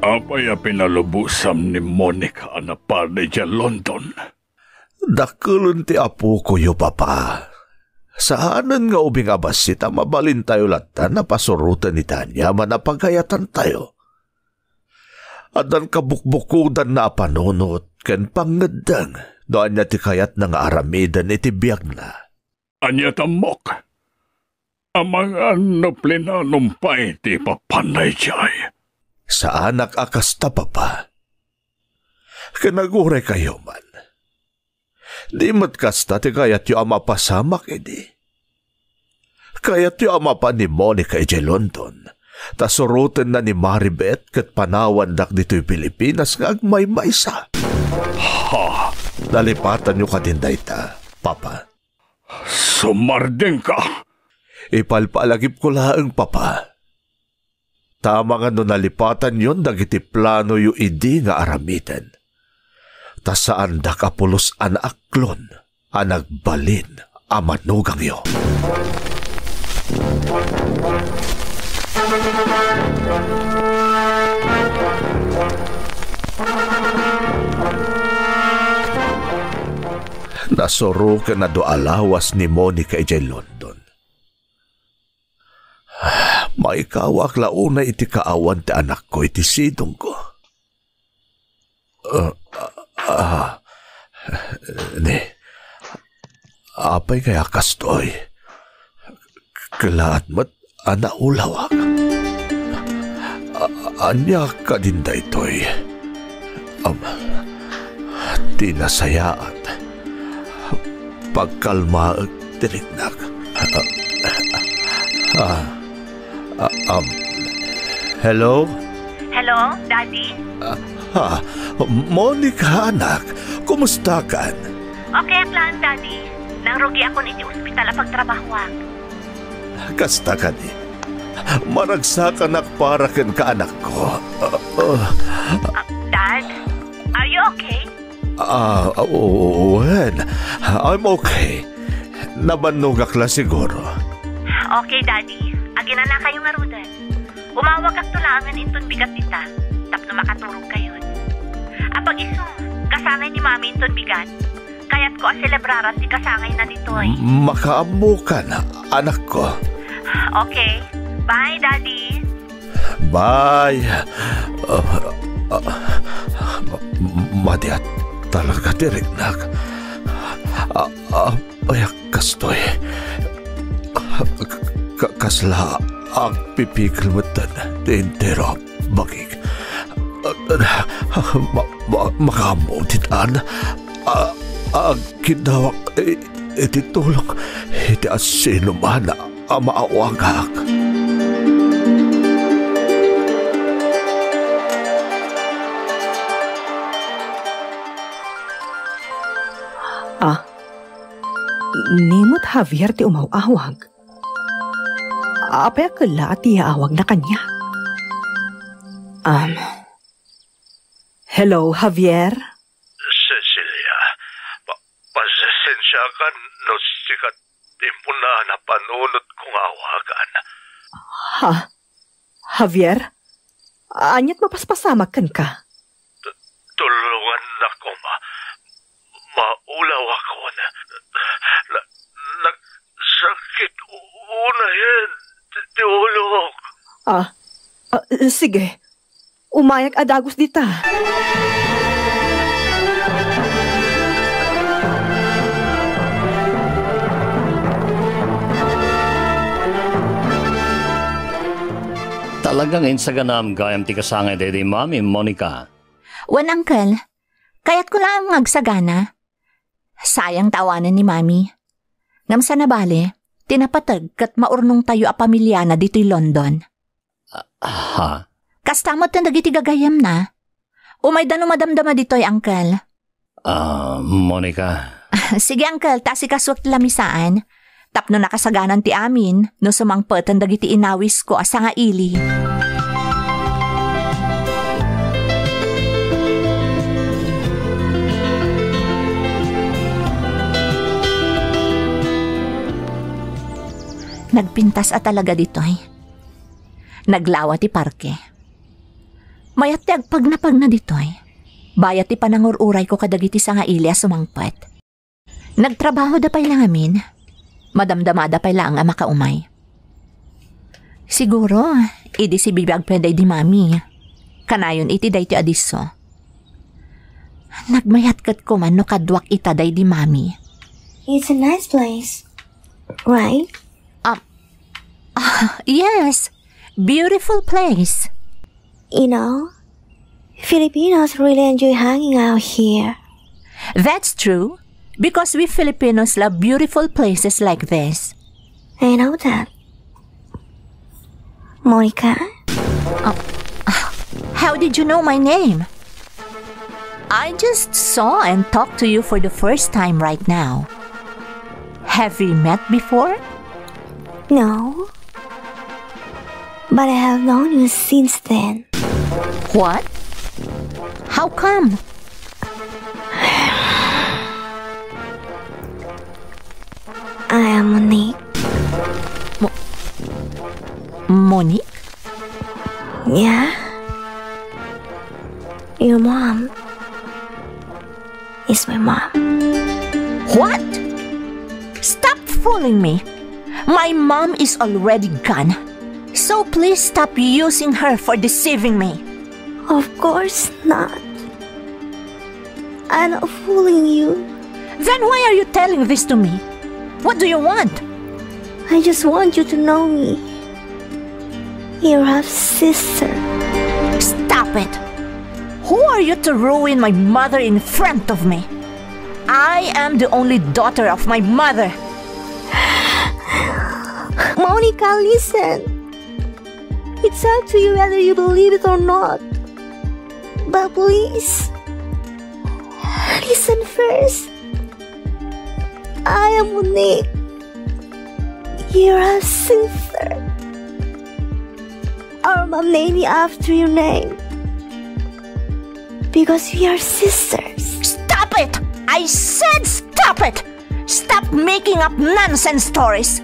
Apay a pinalubosam ni Monica a napan idiay London? Dakkel ti apokoyo, Papa. Saanen nga ubing a bassit a mabalintayo latta a pasuroten iti aniaman a pagayatantayo. Addan kabukbukodanna a panunot ken pangngeddeng no ania ti kayatna nga aramiden iti biagna. Ania ti ammok? Amangan no plinanom pay ti ipapanna idiay. Saanak a kasta, Papa. Ken aguraykayo man. Di met kasta ti kayatyo a mapasamak idi. Kayatyo a mapan ni Monica idiay London, ta surotenna ni Maribeth ket panawandak ditoy Pilipinas nga agmaymaysa. Ha? Nalipatanyo kadin dayta, Papa? Sumardengka! Ipalpalagipko laeng, Papa. Ta amangan no nalipatanyon dagiti planoyo idi nga aramiden. Ta saandak a pulos a naaklon a nagbalin a manugangyo. Nasuro ken adu a lawas ni Monica idiay London. Maikawaak la unay iti kaawan ti anakko iti sidongko. Ah, ah, ah, ne, apay kaya kastoy? Kelaat met a naulawak. A-, ania kadin daytoy? Am, ti nasayaat, pagkalmaek ti riknak. Ah, ah, am, hello? Hello, Daddy? Ah, ah, Monica, anak, kumustakan? Okay ak laeng, Daddy. Nangrugiakon iti ospital a pagtrabahoak. Kasta kadi, maragsakanak para kenka, anakko. Ah, ah. Ah, Dad, are you okay? Ah, ah, wen, I'm okay. Nabannogak la siguro. Okay, Daddy. Aginanakayo ngaruden. Umawagakto laengen inton bigat dita, tapno makaturogkayon. Apag-isu, kasangay ni Mami inton bigat. Kayatko a selebraran ti kasangayna ditoy. M-, makaammokan, anakko. Okay. Bye, Daddy. Bye. Ah, ah, ma-, madi a talaga ti riknak. Ah, ah, ayak kastoy. Ka-, ka-, kasla agpipigil metten ti entero a bagik. Ah, ah, ma-, ma-, makaammo ditan. Ah, agkiddawak i-, iti tulok iti asinoman a maawagak. Ah, ni met Javier ti umaw-awag. Apay a kella a ti yaawagna kaniak? Um, hello, Javier? Cecilia, pa-, pasensiakan no sika ti impunan a panunotko nga awagan. Ha? Javier? Aniat mapaspasamak kenka? Tu-, tulongannak koma. Maulawakon. Na-, nagsakit u-, unayen ti, ti ulok. Ah, ah, sige. Umayak a dagus dita. Talaga nga insaganam gayam ti kasangay daydi Mami, Monica. Wen, Uncle. Kayatko laeng nga agsagana. Sayang ta awanen ni Mami. Ngem sana bale, ti napateg ket maurnongtayo a pamiliana ditoy London. Ah, ha? Kasta met dagiti gagayyemna. Umayda no madamdama ditoy, Uncle. Ah, Monica. Sige, Uncle, ta asikasuek ti lamisaan. Tapno nakasaganan ti amin, no sumangpeten dagiti inawisko a sangaili. Nagpintas a talaga ditoy. Naglawa ti parke. Mayat ti agpagnapagna ditoy. Bayat ti panangur-urayko kadagiti sangaili a sumangpet. Nagtrabahoda pay la ngamin. Madamdamada pay laeng a makaumay. Siguro, idi sibibiag pay daydi Mami, kanayon iti daytoy a disso. Nagmayat ket koma no kaduak ita daydi Mami. It's a nice place, right? Um, ah, yes. Beautiful place. You know, Filipinos really enjoy hanging out here. That's true, because we Filipinos love beautiful places like this. I know that. Monica? Uh, uh, how did you know my name? I just saw and talked to you for the first time right now. Have we met before? No. But I have known you since then. What? How come? I am Monique. Mo-, Monique? Yeah? Your mom is my mom. What? Stop fooling me. My mom is already gone. So please stop using her for deceiving me. Of course not. I'm not fooling you. Then why are you telling this to me? What do you want? I just want you to know me. Your half sister. Stop it! Who are you to ruin my mother in front of me? I am the only daughter of my mother. Monica, listen. It's up to you whether you believe it or not. But please, listen first. I am Monique, your half sister. Our mom named me after your name because we are sisters. Stop it! I said stop it! Stop making up nonsense stories!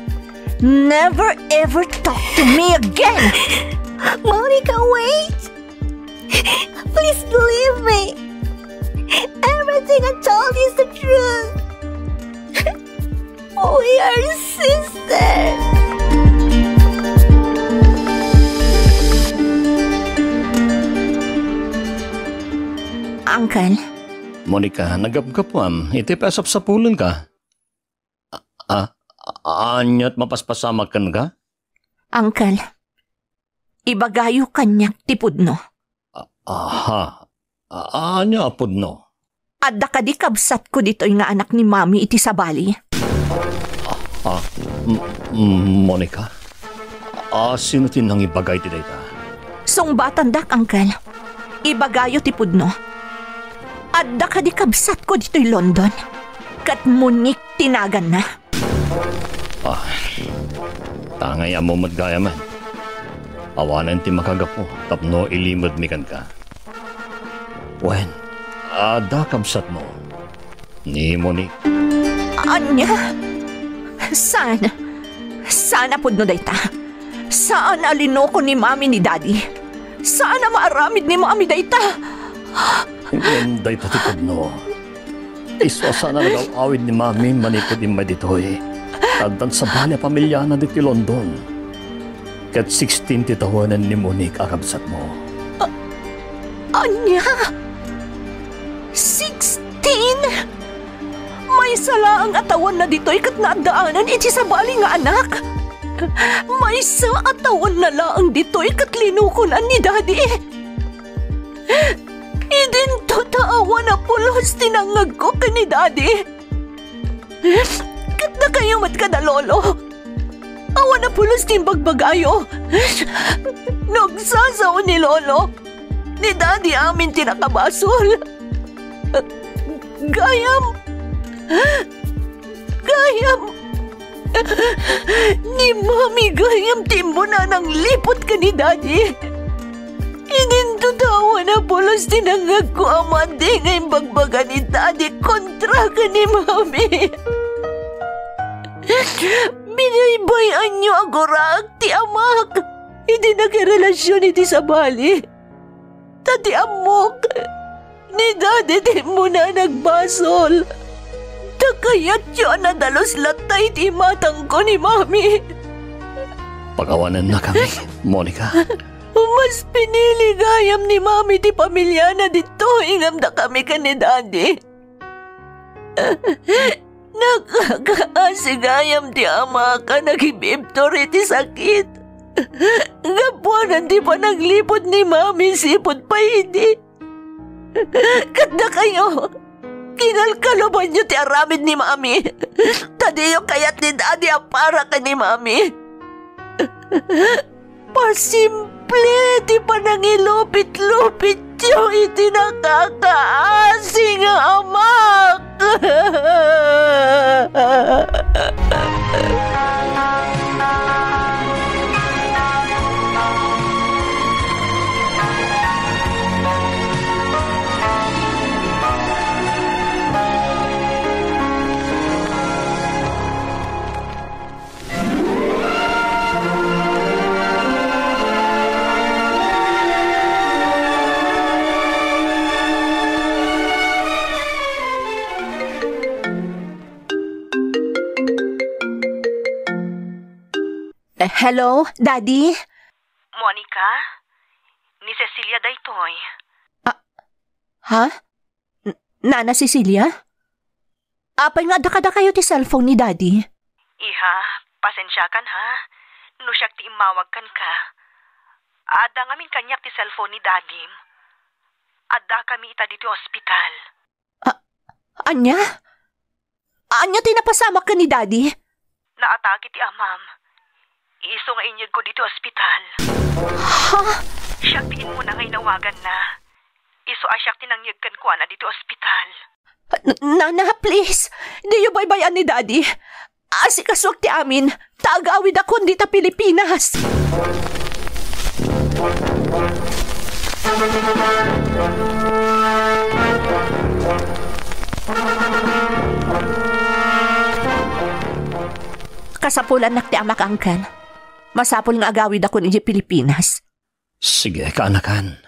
Never ever talk to me again! Monica, wait! Please believe me. Every Everything I told you is the truth. We are sisters. Uncle. Monica, naggapgapuam, iti pasapsapulenka. Ah, ania't mapaspasamak kenka? Uncle, ibagayo kaniak ti pudno. A-, aha. A-, ania a pudno? Adda kadi kabsatko ditoy nga anak ni Mami iti sabali? Ah, M-, M-, Monica? A, sino ti nangibagay ti dayta? Sungbatandak, Uncle. Ibagayo ti pudno. Adda kadi kabsatko ditoy London? Ket Monique ti naganna. Ah, tangay ammo met gayamen. Awanen ti makagapu tapno ilimedmi kenka. Wen, adda kabsatmo, ni Monique. Ania? Saan? Saan a pudno dayta? Saan a linuko ni Mami ni Daddy? Saan a maaramid ni Mami dayta? Ngem dayta ti pudno. Isu a saan a nagaw-awid ni Mami manipud immay ditoy. Addan sabali a pamiliana ditoy London. Ket sixteen ti tawenan ni Monique a kabsatmo. A-, ania? Sixteen? Maysa laeng a tawenna ditoy ket naaddaanan iti sabali nga anak. Maysa a tawenna laeng ditoy ket linukonan ni Daddy. Idinto ta awan a pulos ti nangngegko ken ni Daddy. Ket dakayo met kada lolo. Awan a pulos ti imbagbagayo. No agsasao ni lolo, ni Daddy amin ti nakabasol. Gayam. Gayam. Ni Mami gayam ti immuna nangliput ken ni Daddy. Idinto ta awan a pulos ti nangngegko a madi nga imbagbaga ni Daddy kontra ken ni Mami. Binaybay-anyo a guraek ti amak idi nakirelasion iti sabali. Ta ti ammok, ni Daddy ti immuna nagbasol. Ta kayatyo a nadalus latta iti imatangko ni Mami. Pagawanennakami, Monica. Mas pinili gayam ni Mami ti pamiliana ditoy ngem dakami ken ni Daddy. Nakakaasi gayam ti amak a nagibibtur iti sakit. Gapuanan ti panagliput ni Mami sipud pay idi. Ket dakayo, kinalkalobanyo ti aramid ni Mami. Ta diyo kayat ni Daddy a para ken ni Mami. Pasimple ti panangilupit-lupityo iti nakakaasi nga amak. Eh, hello, Daddy? Monica? Ni Cecilia daytoy. Ah, ha? N-, Nana Cecilia? Apay nga adda kadakayo ti cellphone ni Daddy? Iha, pasensiakan ha, no siak ti immawag kenka. Adda ngamin kaniak ti cellphone ni Dadim. Addakami ita ditoy ospital. A-, ania? Ania ti napasamak ken ni Daddy? Naatake ti amam. Isu nga inyegko ditoy ospital. Ha? Siak ti immuna nga inawaganna. Isu a siak ti nangyeg kenkuana ditoy ospital. N-, Nana, please, diyo baybay-an ni Daddy. Asikasuak ti amin, ta agawidakon dita Pilipinas. Kasapulannak ti amak, Uncle. Masapul nga agawidakon idiay Pilipinas. Sige, kaanakan.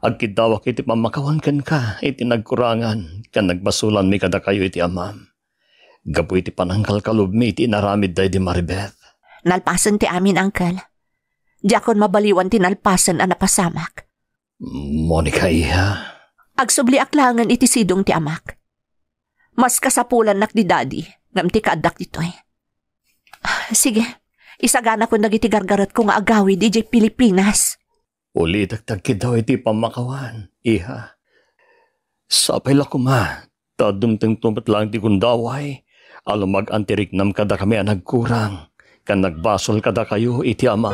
Agkiddawak iti pammakawan kenka iti nagkurangan ken nagbasolanmi kadakayo iti amam. Gapu iti panangkalkalubmi iti inaramid daydi Maribeth. Nalpasen ti amin, Uncle. Diakon mabaliwan ti nalpasen a napasamak. Monica, iha. Agsubliak laengen iti sidong ti amak. Mas kasapulannak di Daddy, ngem ti kaaddak ditoy. Sige, isaganakon dagiti gargaretko nga agawid idiay Pilipinas. Ulitek ti agkiddaw iti pammakawan, iha. Sapay la koma, ta dumtengto met laeng ti gundaway a lumag-an ti riknam kadakami a nagkurang, ken nagbasol kadakayo iti Ama.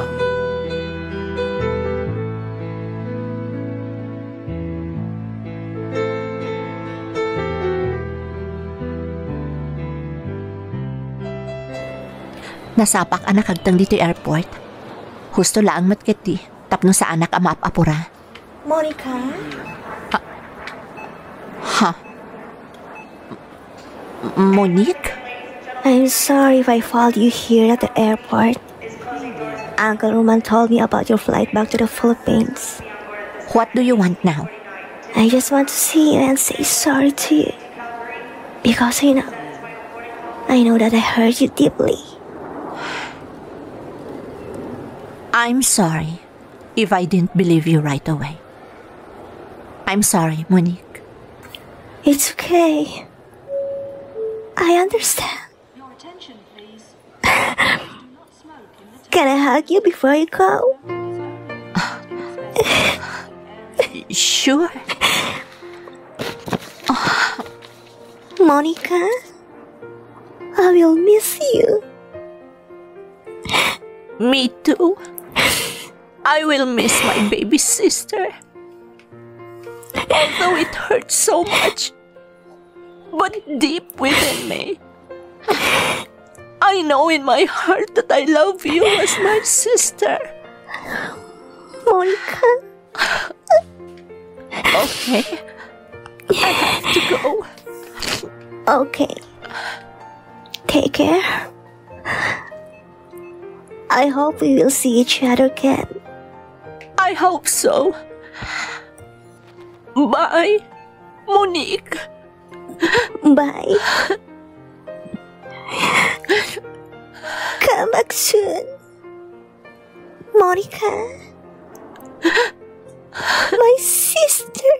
Nasapak a nakagteng ditoy airport. Husto laeng met ketdi tapno saanak a maap-apura. Monica? Ah. Ha? M-, Monique? I'm sorry if I followed you here at the airport. Uncle Roman told me about your flight back to the Philippines. What do you want now? I just want to see you and say sorry to you. Because, you know, I know that I hurt you deeply. I'm sorry if I didn't believe you right away. I'm sorry, Monique. It's okay. I understand. Can I hug you before you go? Sure. Monica, I will miss you. Me too. I will miss my baby sister. Although it hurts so much, but deep within me, I know in my heart that I love you as my sister. Monica. Okay. I have to go. Okay. Take care. I hope we will see each other again. I hope so. Bye, Monique. Bye. Come back soon, Monica. My sister.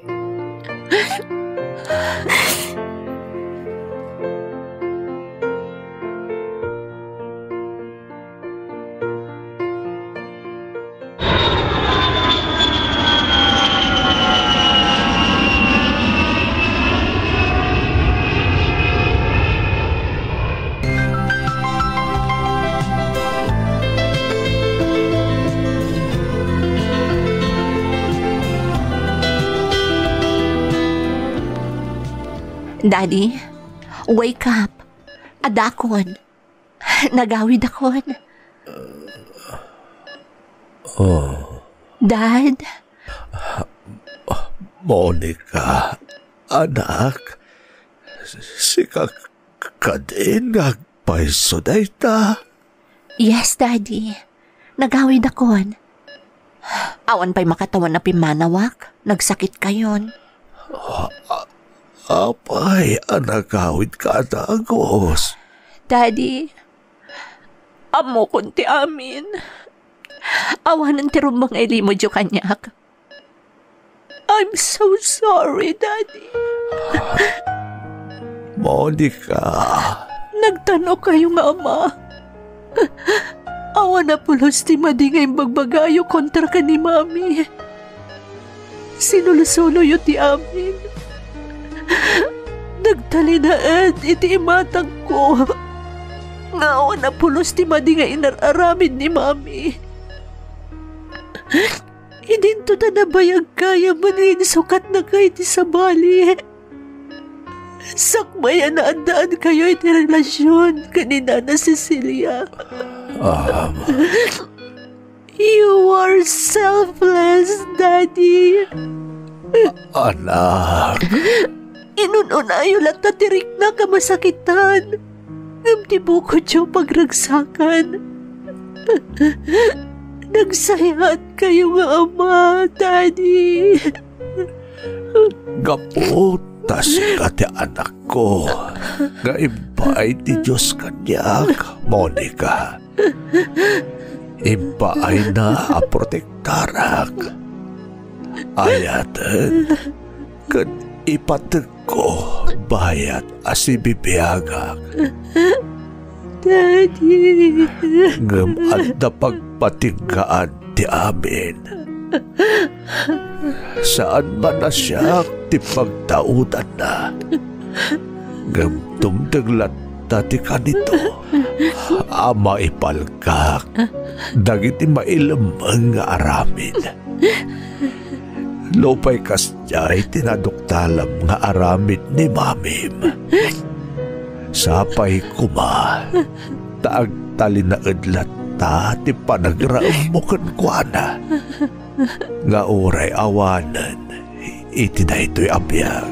Daddy, wake up. Addakon. Nagawidakon. Oh. Dad? Monica, anak, sika kadin nga agpayso dayta? Yes, Daddy. Nagawidakon. Awan pay makatawan a pimmanawak. Nagsakitkayon. A-, a-, apay a nagawidka a dagus? Daddy, ammokon ti amin. Awanen ti rumbeng nga ilimudyo kaniak. I'm so sorry, Daddy. Monica. Nagtanokayo nga ama. Awan a pulos ti madi nga imbagbagayo kontra ken ni Mami. Sinulsuloyo ti amin. Nagtalinaed iti imatangko nga awan a pulos ti madi nga inar-aramid ni Mami. Idinto ta nabayagkayamen nga insukatnaka iti sabali. Sakbay a naaddaankayo iti relasion ken ni Nana Cecilia. Ama. You are selfless, Daddy. Anak. Inun-unayo latta ti riknak a masakitan. Ngem ti bukodyo pagragsakan. Nagsayaatkayo nga ama, Daddy. Gapu ta sika ti anakko nga impaay ti Dios kaniak, Monica. Impaayna a protektarak. Ayaten ket ipatekko bayat a sibibiagak. Daddy. Ngem adda pagpatinggaan ti amin. Saan man a siak ti pagtaudanna. Ngem dumteng latta ti kanito a maipalkak dagiti mailemmeng nga aramid. Nupay kasdiay ti naduktalem nga aramid ni mamim, sapay koma ta agtalinaed latta ti panagraemmo kenkuana, nga uray awanen iti daytoy a biag,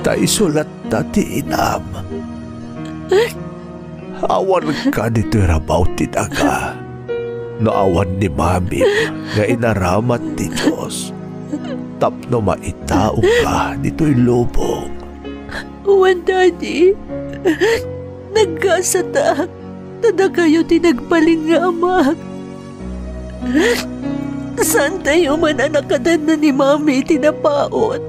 ta isu latta ti inam. Awan kaditoy rabaw ti daga no awan ni mamim nga inaramat ti Dios tapno maitaoka ditoy lubong. Wen, Daddy, nagkasatak ta dakayo ti nagbalin nga amak. Saantayo man a nakadanna ni Mami iti napaut,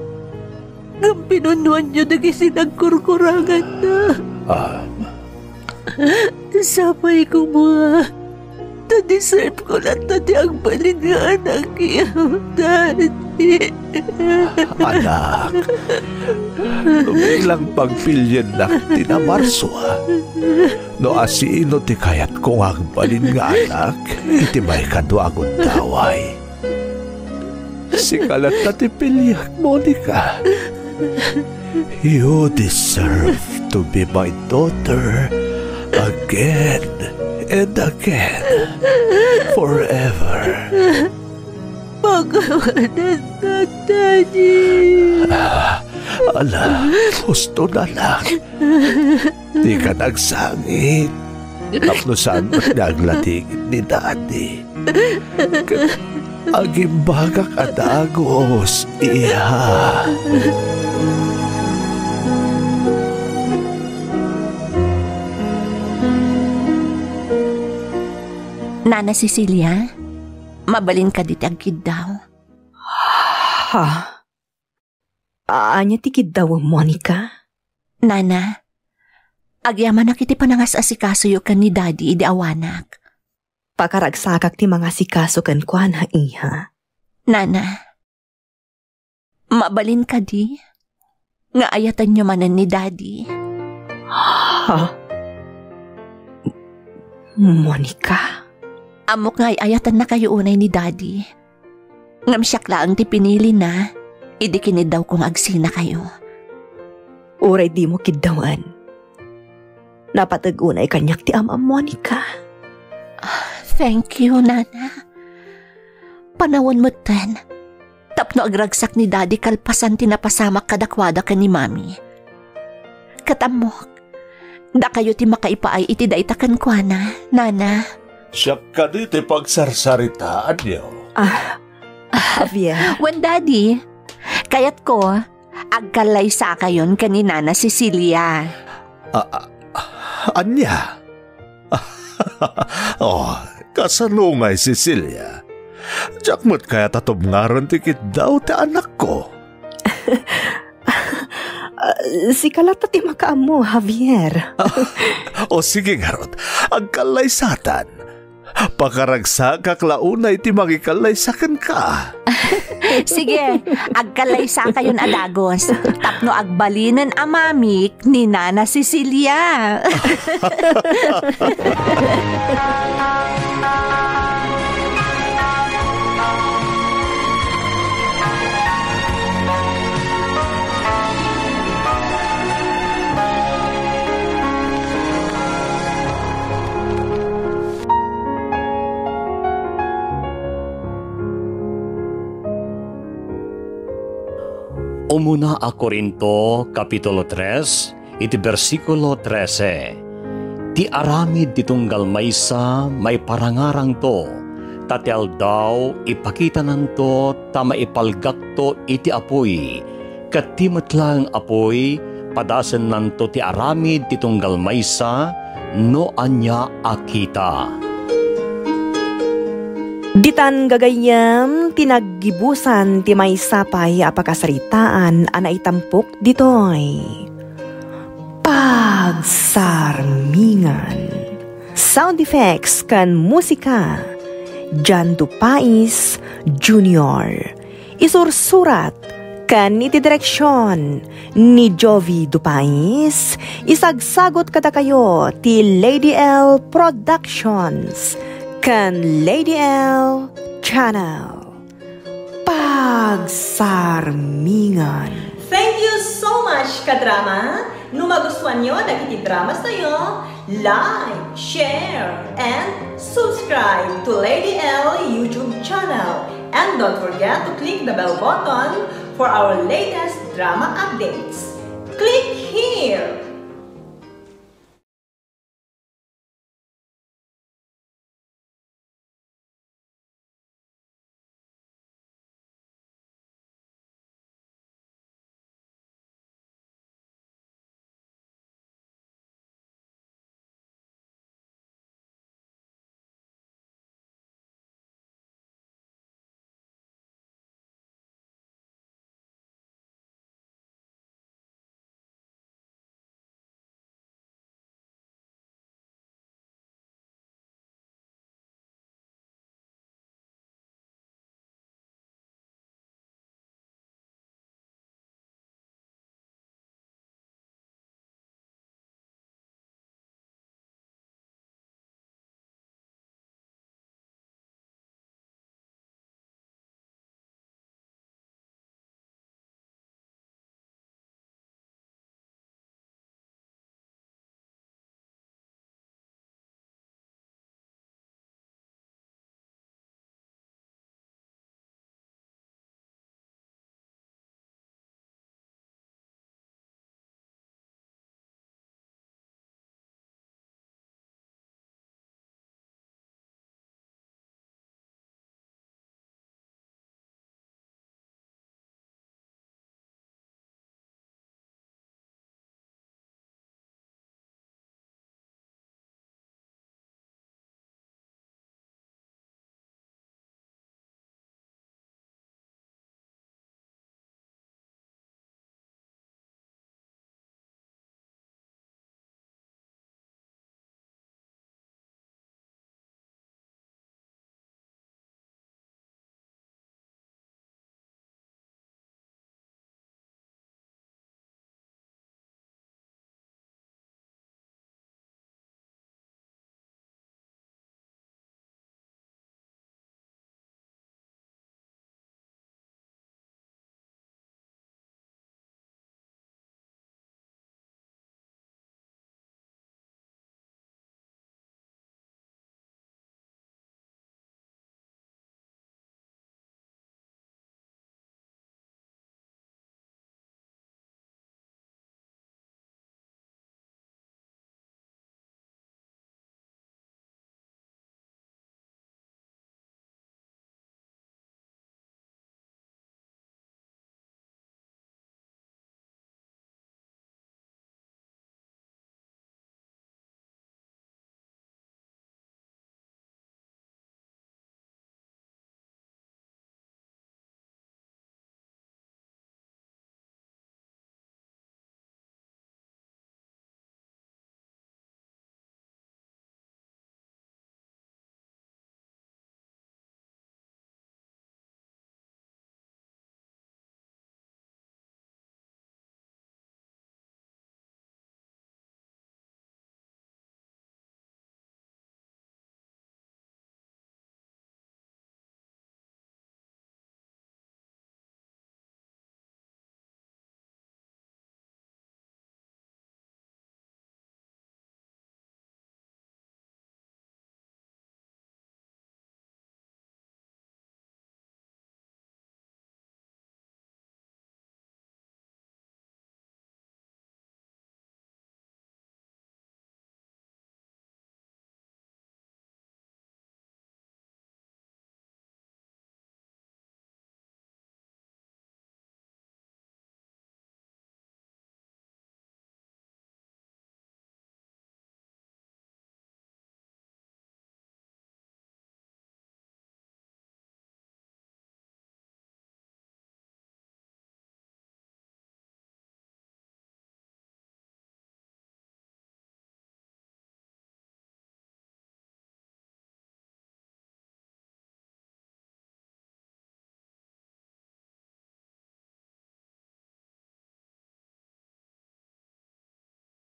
ngem pinunnoanyo dagiti nagkurkuranganna. Ah. Sapay koma ta deserve ko latta ti agbalin nga anakyo, Daddy. Anak, no bilang pagpiliennak ti namarsua, no asino ti kayatko nga agbalin nga anak iti maikadua a gundaway. Sika latta ti piliek, Monica. You deserve to be my daughter again and again, forever. Pakawanan na, Daddy. Ah, ala, husto na lang. Dika nagsangit. Tapno saan met nga aglatingit ni Daddy. Ket agimbagak a dagus, iha. Nana Cecilia, mabalin kadi ti agkiddaw? Ha? Ania ti kiddawem, Monica? Nana, agyamanak iti panangas-asikasoyo ken ni Daddy idi awanak. Pakaragsakak ti mangasikaso kenkuana, iha. Nana, mabalin kadi nga ayatenyo manen ni Daddy? Ha? Monica? Ammok nga ay-ayatennakayo unay ni Daddy. Ngem siak laeng ti pinilina idi kiniddawko nga agsinakayo. Uray dimo kiddawen, napateg unay kaniak ti am-ammoanka. Ah, thank you, Nana. Panawen metten tapno agragsak ni Daddy kalpasan ti napasamak kadakuada ken ni Mami. Ket ammok, dakayo ti makaipaay iti dayta kenkuana, Nana. Siak kadi ti pagsarsaritaanyo. Ah, Javier. Wen, Daddy, kayatko, agkallaysakayon ken ni Nana Cecilia. Ah, ah, ania? Oh, kasano ngay, Cecilia? Diak met kayat a tubngaran ti kiddaw ti anakko. Ah, sika latta ti makaammo, Javier. O sige ngarud, agkallaysatan. Pakaragsakak la unay ti mangikallaysa kenka. Sige, agkallaysakayon a dagus tapno agbalinen a mamik ni Nana Cecilia. Umuna a Corinto, Kapitulo tres, iti bersikulo trese. Ti aramid ti tunggal maysa maiparangarangto, Ta ti aldaw, ipakitananto ta maipalgakto iti apuy, ket ti met laeng apuy, padasennanto ti aramid ti tunggal maysa no ania a kita. Ditan gagayyem ti naggibusan ti maysa pay a pakasaritaan a naitampok ditoy. Pagsarmingan. Sound effects ken musika, Jan Dupais Junior. Isursurat ken iti direksion ni Jovi Dupais, isagsagot kadakayo ti Lady L Productions ken Lady L Channel. Pagsarmingan. Thank you so much, kadrama! No magustuanyo dagiti dramas tayo, like, share, and subscribe to Lady L YouTube channel. And don't forget to click the bell button for our latest drama updates. Click here!